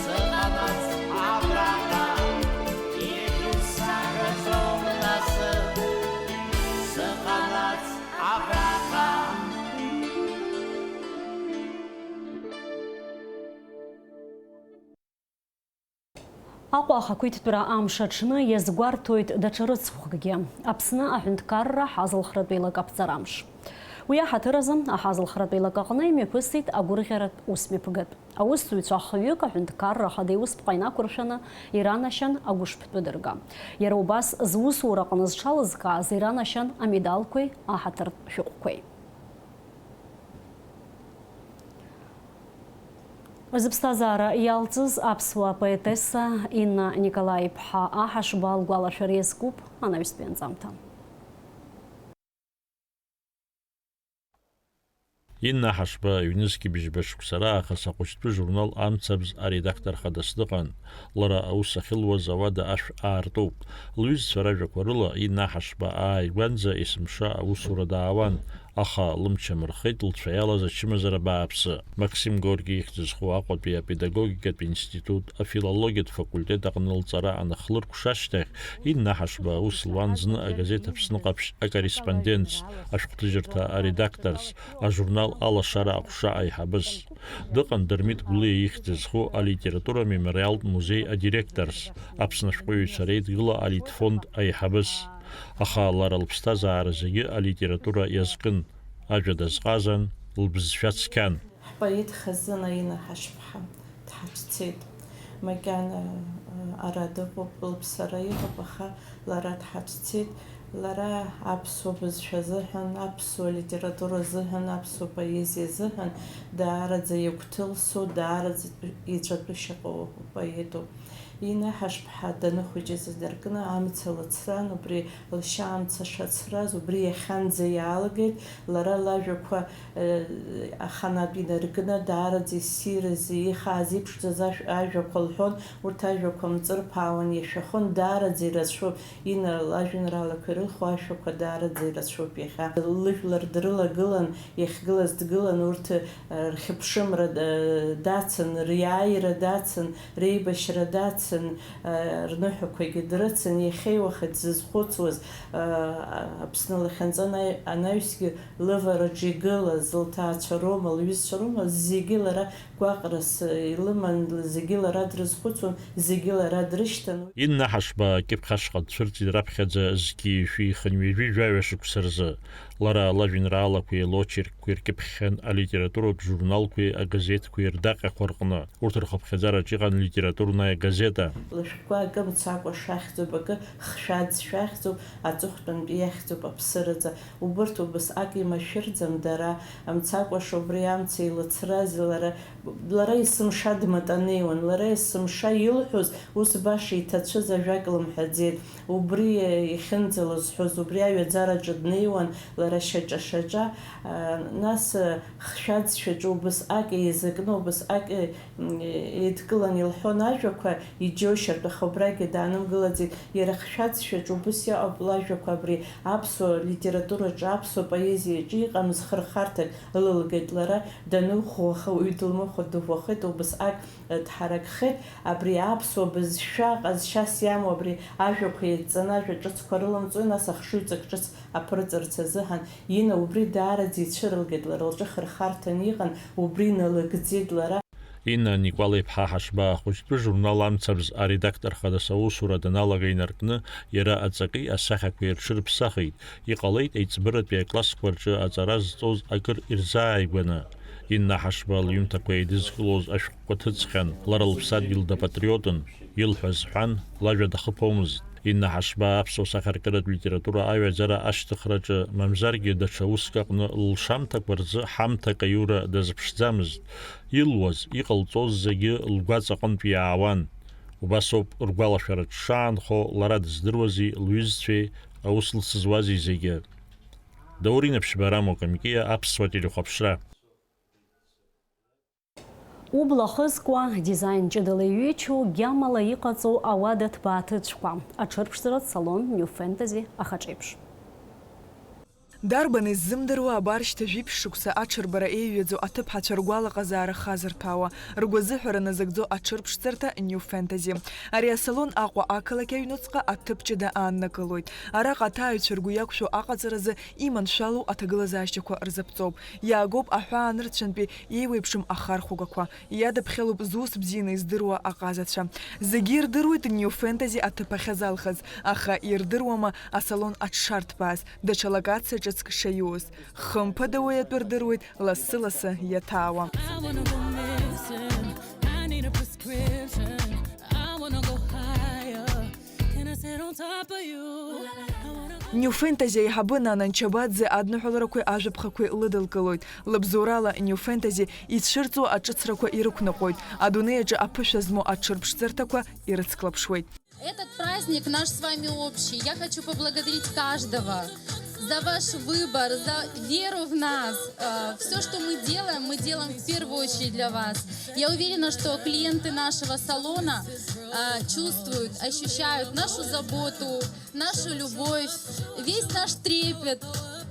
сыҟанаҵ абраҟа, иеиӷьу саҳәаӡом насыԥ, сыҟанаҵ абраҟа. Аҟәа ахақәиҭтәра амш аҽны иазгәарҭоит даҽа рыцхәыкгьы, Аԥсны аҳәынҭқарра аҳазылхратә еилак аԥҵара амш. Уи аҳаҭыр азы аҳазылхратә еилак аҟны имҩаԥысит агәырӷьаратә усмҩаԥгатә. Аусзуҩцәа хҩык аҳәынҭқарра ахада иусԥҟа инақәыршәаны иранашьан агәышԥтәы дырга. Иара убас зусураҟны зҽалызкааз иранашьан амедалқәеи аҳаҭыртә шәҟәқәеи. Зыԥсҭазаара иалҵыз аԥсуа поетесса Инна Николаи-иԥҳа Аҳашба лгәалашәара иазкуп анаҩстәи анҵамҭа. Инна Аҳашба ҩнызқьи бжьба шықәса раахыс ахәыҷтәы журнал Амцабз аредактор хадас дыҟан. Лара аус ахьылуаз ауада ашә аартуп. Лҩызцәа ражәақәа рыла, Инна Аҳашба ааигәанӡа есымша аусура даауан, аха лымч амырхеит лцәа иалаз ачымазара бааԥсы. Максим Горки ихьӡ зху Аҟәатәи апедагогикатә институт афилологиатә факультет аҟны лҵара анахлыркәша ашьҭахь, Инна Аҳашба аус луан зны агазеҭ Аԥсны Ҟаԥшь акорреспондентс, ашәҟәҭыжьырҭа аредакторс, ажурнал Алашара аҟәша аиҳабыс. Дыҟан Дырмит Гәлиа ихьӡ зху алитература мемориалтә музеи адиректорс, Аԥсны ашәҟәыҩҩцәа реидгыла алитфонд аиҳабыс. Аха лара лыԥсҭазаара зегьы алитература иазкын. Ажәа дазҟазан, лбызшәа цқьан. Ҳпоет хазына Инна Ҳашԥҳа дҳацәцеит. Макьана ара дыҟоуп, лыԥсара иҟоуп, аха лара дҳацәцеит. Лара аԥсуа бызшәа азыҳәан, аԥсуа литература азыҳәан, аԥсуа поезиа азыҳәан даараӡа игәҭылсу, даараӡа иҵәатәы шьаҟоу поетуп. Инна Ҳашԥҳа даныхәыҷыз инаркны амца лыцран, убри лшьа амца шацраз, убри иахьанӡа иаалгеит. Лара лажәақәа аханатә инаркны, даараӡа иссирыз, ихааз иԥшӡаз ажәақәа лҳәон, урҭ ажәақәа мҵырԥаауан, иашәахон, даараӡа ирацәоуп. Инна лажәеинраалақәа ирылху ашәақәа даараӡа ирацәоуп иахьа. Лыжәлар дрылагылан, иахьгылаз дгылан, урҭ рхьыԥшымра дацын, риааира дацын, реибашьра дацын, рныҳәақәагьы дрыцын, иахьеи уахагь дзызхәыцуаз, Аԥсны лахьынҵа анаҩсгьы лывараҿы игылаз, лҭаацәа роума, лҩызцәа роума, зегьы лара гәаҟрас илыман, зегьы лара дрызхәыцуан, зегьы лара дрышьҭан. Инна Ҳашба акьыԥхь ашҟа дцәырҵит раԥхьаӡа зқьи жәшәи хынҩажәи жәаҩа шықәса рзы. Лара лажәеинраалақәеи лочеркқәеи ркьыԥхьхьан алитературатә журналқәеи агазеҭқәеи рдаҟьақәа рҟны. Урҭ рхыԥхьаӡараҿ иҟан Литературная газета. Лышәҟәқәа акы мцакәа шәахьӡуп, акы хшәаӡ шәахьӡуп, аҵыхәтәантәи иахьӡуп аԥсыраӡа. Убырҭ убасҟак имашәырӡам дара, мцакәа шубри амца илыцраз лара, лара есымша дматанеиуан, лара есымша илҳәоз ус баша иҭацәыз ажәак лымҳәаӡеит. Убри ихьынӡа лызҳәоз, убри аҩаӡараҿы днеиуан лара шьаҿа-шьаҿа, нас хшәаӡ шәаҿы убасҟак еизакны, убасҟак еидкылан илҳәон ажәақәа, иџьоушьартә, аха убрагьы даанымгылаӡеит. Иара хшәаӡ шәаҿы убыс иҟоуп лажәақәа абри аԥсуа литератураҿы, аԥсуа поезиаҿы иҟамыз хырхарҭак ылылгеит лара, даныӷәӷәа, аха уаҩы дылмыхәо дыӷәӷәахеит, убасҟак дҳаракхеит. Абри аԥсуа бызшәа ҟазшьас иамоу абри ажәақәа еидҵаны ажәа ҿыцқәа рылымҵуеи, нас ахшыҩҵак ҿыц аԥырҵарц азыҳәан. Инна убри даараӡа ицәырылгеит, лара лҿы хырхарҭан иҟан, убри налыгӡеит лара. Инна Никәала-иԥҳа Ҳашба ахәыҷтәы журнал Амцабз аредактор хадас аусура даналага инаркны, иара аҵаки асахьақәеи рҽырԥсахит. Иҟалеит, аиҵбыратәи аклассқәа рҿы аҵара зҵоз акыр ирзааигәаны. Инна Ҳашба лҩымҭақәа еидызкылоз ашәҟәқәа ҭыҵхьан, лара лыԥсадгьыл дапатриотын, илҳәаз ҳәан, лажәа дахыԥомызт. Инна Ҳашба аԥсуа сахьаркыратә литература аҩаӡара ашьҭыхраҿы, мамзаргьы даҽа уск аҟны лшамҭақәа рзы ҳамҭак аиура дазԥшӡамызт. Илуаз, иҟалҵоз зегьы лгәаҵа аҟынтә иаауан. Убасоуп ргәалашәараҿ дшаанхо, лара дыздыруази лҩызцәеи аус лцызуази зегьы. Даур Инаԥшьба, Рамо Камкиа, Аԥсуа телехәаԥшра. Убла хызкуа, дизаин ҷыдала иҩычоу, гьамала иҟаҵоу ауада ҭбааҭыцәқәа, аҽырԥшӡаратә салон New Fantasy ахаҿеиԥш. Дарбан иззымдыруа абар шьҭа жәиԥшь шықәса аҽырбара еиҩаӡоу аҭыԥҳацәа ргәалаҟазаара хазырҭәаауа, ргәазыҳәара назыгӡо аҽырԥшӡарҭа New Fantasy. Ари асалон Аҟәа ақалақь аҩнуҵҟа аҭыԥ ҷыда ааннакылоит. Араҟа аҭааҩцәа ргәы иақәшәо аҟаҵаразы иманшәалоу аҭагылазаашьақәа рзаԥҵоуп. Иаагоуп аҳәаанырцәынтәи еиуеиԥшым ахархәагақәа. Иадаԥхьалоуп зус бзианы издыруа аҟазацәа. Зегьы ирдыруеит New Fantasy аҭыԥ ахьазалхыз, аха ирдыруама асалон аҽшарҭбааз, даҽа локациа ҿыцк шаиуз? Хымԥада уи атәы рдыруеит лассы-лассы иаҭаауа. I wanna go missing. I need a prescription. I wanna go higher. Can I sit on top of you? I wanna New Fantasy аиҳабы Нана Нчабаӡе адныҳәаларақәеи ажәаԥхақәеи лыдылкылоит. Лыбзоурала New Fantasy ицәырҵуа аҿыцрақәа ирықәныҟәоит, адунеи аҿы аԥышәа змоу аҽырԥшӡарҭақәа ирыцклаԥшуеит. Этот праздник наш с вами общий. Я хочу поблагодарить каждого за ваш выбор, за веру в нас. Все, что мы делаем, мы делаем в первую очередь для вас. Я уверена, что клиенты нашего салона э, чувствуют, ощущают нашу заботу, нашу любовь, весь наш трепет.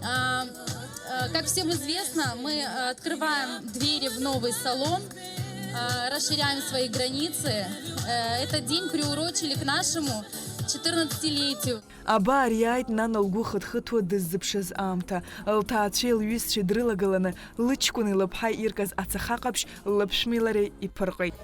А, э, Как всем известно, мы э, открываем двери в новый салон, э, расширяем свои границы. Э, Этот день приурочили к нашему четырнадцатилетию. Абар иааит Нана лгәы хыҭхыҭуа дыззыԥшыз аамҭа. Лҭаацәеи лҩызцәеи дрылагыланы, лыҷкәыни лыԥҳаи иркыз ацаха ҟаԥшь лыԥшәмеи лареи иԥырҟеит.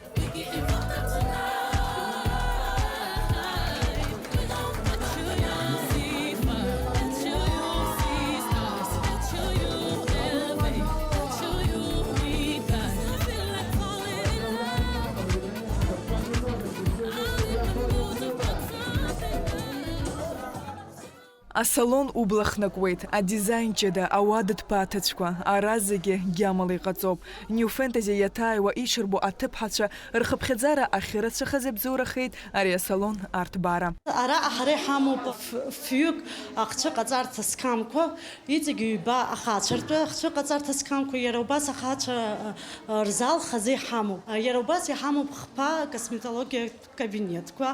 Асалон убла хнакуеит, адизаин ҷыда, ауада ҭбааҭыцәқәа, ара зегьы гьамала иҟаҵоуп. New Fantasy иаҭааиуа иҽырбо аҭыԥҳацәа рхыԥхьаӡара ахьырацәахаз иабзоурахеит ари асалон арҭбаара. Араҟа ҳара иҳамоуп ф-, фҩык ахцәыҟаҵарҭа сқамқәа, иҵегь ҩба ахацәа ртәы ахцәыҟаҵарҭа сқамқәа, иара убас ахацәа, а, а, рзал хазы иҳамоуп. А, иара убас иҳамоуп хԥа косметологиатә кабинетқәа,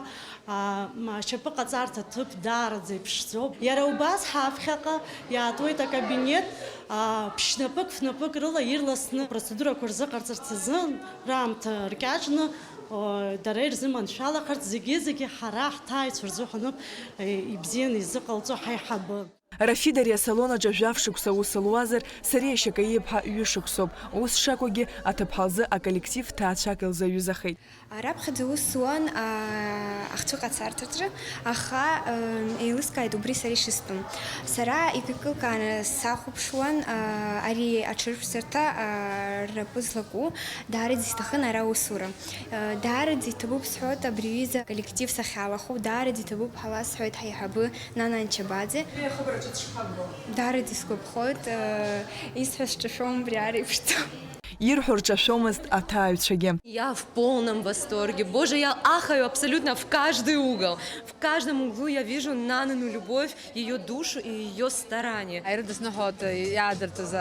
а, м, ашьапыҟаҵарҭа ҭыԥ даараӡа иԥшӡоуп. Иара убас ҳаԥхьаҟа иаатуеит акабинет, а, ԥшьнапык, фнапык рыла ирласны процедурақәа рзыҟарҵарц азын раамҭа ркьаҿны, о, дара ирзыманшәалахарц зегьы-зегьы ҳара ҳҭааҩцәа рзыҳәаноуп, е, ибзианы изыҟалҵо ҳаиҳабы. Рафида ари асалон аҿы жәаф шықәса аус луазар, Сариа Шьакаиԥҳа ҩышықәсоуп. Ус шакәугьы, аҭыԥҳа лзы аколлектив ҭаацәак илзаҩызахеит. Раԥхьаӡа аус зуан, аа, ахцәыҟаҵарҭаҿы, аха, ыы, еилыскааит убри сара ишыстәым. Сара икылкааны сахәаԥшуан, аа, ари аҽырԥшӡарҭа, аа, рнапы злаку, даараӡа исҭахын ара аусура. Ыы, даараӡа иҭабуп сҳәоит абри аҩыза коллектив сахьалахәу, даараӡа иҭабуп ҳәа ласҳәоит ҳаиҳабы Нана Анчабаӡе. Уи ахыбраҿы дшԥаббо? Даараӡа исгәаԥхоит, ыы, исҳәаз сҿашәом убри аареиԥшӡоу. Ирҳәо рҿашәомызт аҭааҩцәагьы. Я в полном восторге. Боже, я ахаю абсолютно в каждый угол. В каждом углу я вижу Нанану любовь, её душу и её старание. Аира дысныҳәоит иаадыртыз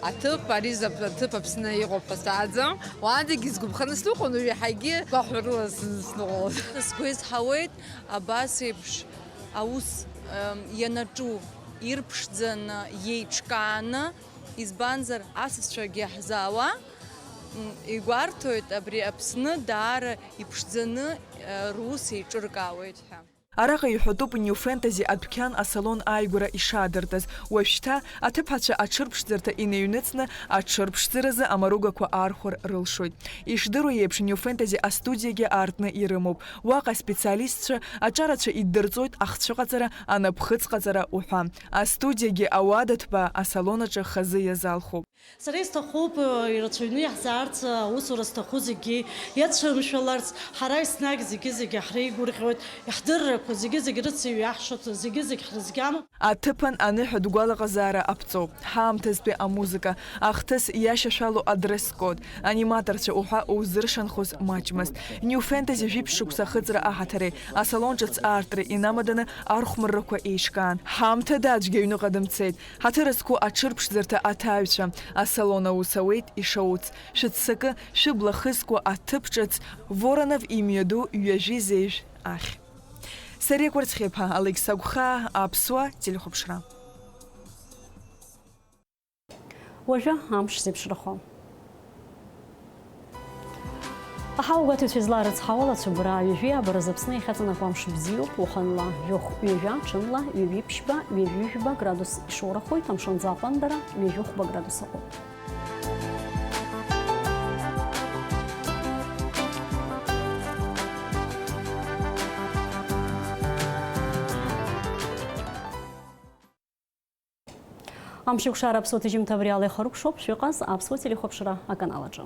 аҭыԥ, ари зап-, аҭыԥ Аԥсны иҟоуп ҳәа сааӡам. Уаантәигьы сгәаԥханы сныҟәон, уи иаҳагьы гәахәарыла сны-, сныҟәон. Сгәы изҳауеит абас еиԥш аус, ем, ианаҿу, ирԥшӡаны, иеиҿкааны, избанзар, асасцәагьы ҳзаауа, м, игәарҭоит абри Аԥсны даара иԥшӡаны, э, рус еиҿыркаауеит ҳәа. Араҟа иҳәатәуп New Fantasy адәқьан асалон ааигәара ишаадыртыз. Уажәшьҭа аҭыԥҳацәа аҽырԥшӡарҭа иныҩныҵны, аҽырԥшӡаразы амаругақәа аархәар рылшоит. Ишдыру еиԥш, New Fantasy астудиагьы аартны ирымоуп. Уаҟа аспециалистцәа аҿарацәа иддырҵоит ахцәыҟаҵара, анапхыҵҟаҵара уҳәа. Астудиагьы ауада ҭбаа асалон аҿы хазы иазалхуп. Сара исҭахуп, э, ирацәаҩны иаҳзаарц, э, аусура зҭаху зегьы иацәымшәаларц, ҳара еснагь зегьы-зегьы ҳреигәырӷьоит, иаҳдыррақәа зегьы-зегь рыцеиҩаҳшоит, зегьы-зегь ҳрызгьамоуп. Аҭыԥан аныҳәатә гәалаҟазаара аԥҵоуп. Ҳаамҭазтәи амузыка, ахҭыс иашьашәалоу адресс-код, аниматорцәа уҳәа узыршанхоз маҷмызт. New Fantasy жәиԥшь шықәса ахыҵра аҳаҭареи асалон ҿыц аартреи инамаданы архәмаррақәа еиҿкаан. Ҳаамҭа даӡәгьы аҩныҟа дымцеит. Ҳаҭыр зқәу аҽырԥшӡарҭа аҭааҩцәа, асалон аус ауеит ишауц. Шәыццакы, шәыбла хызкуа аҭыԥ ҿыц Воронов имҩаду ҩажәи зежә ахь. Сариа Кәарцхиаԥа, Алықьса Гәхаа, Аԥсуа телехәаԥшра. Уажәы амш зеиԥшрахо. Аҳауагәаҭаҩцәа излаарыцҳауа алацәа абра ҩажәи абаразы Аԥсны иахьаҵанакуа амш бзиоуп, уахынла жәохә ҩажәа, ҽынла ҩажәи ԥшьба, ҩажәи жәба градус ишоурахоит, амшын аӡы аҟәандара ҩажәи хәба градус аҟоуп. Амшеикәшара аԥсуа ҭыжьымҭа абри ала ихаркәшоуп, шәыҟаз аԥсуа телехәаԥшра аканал аҿы.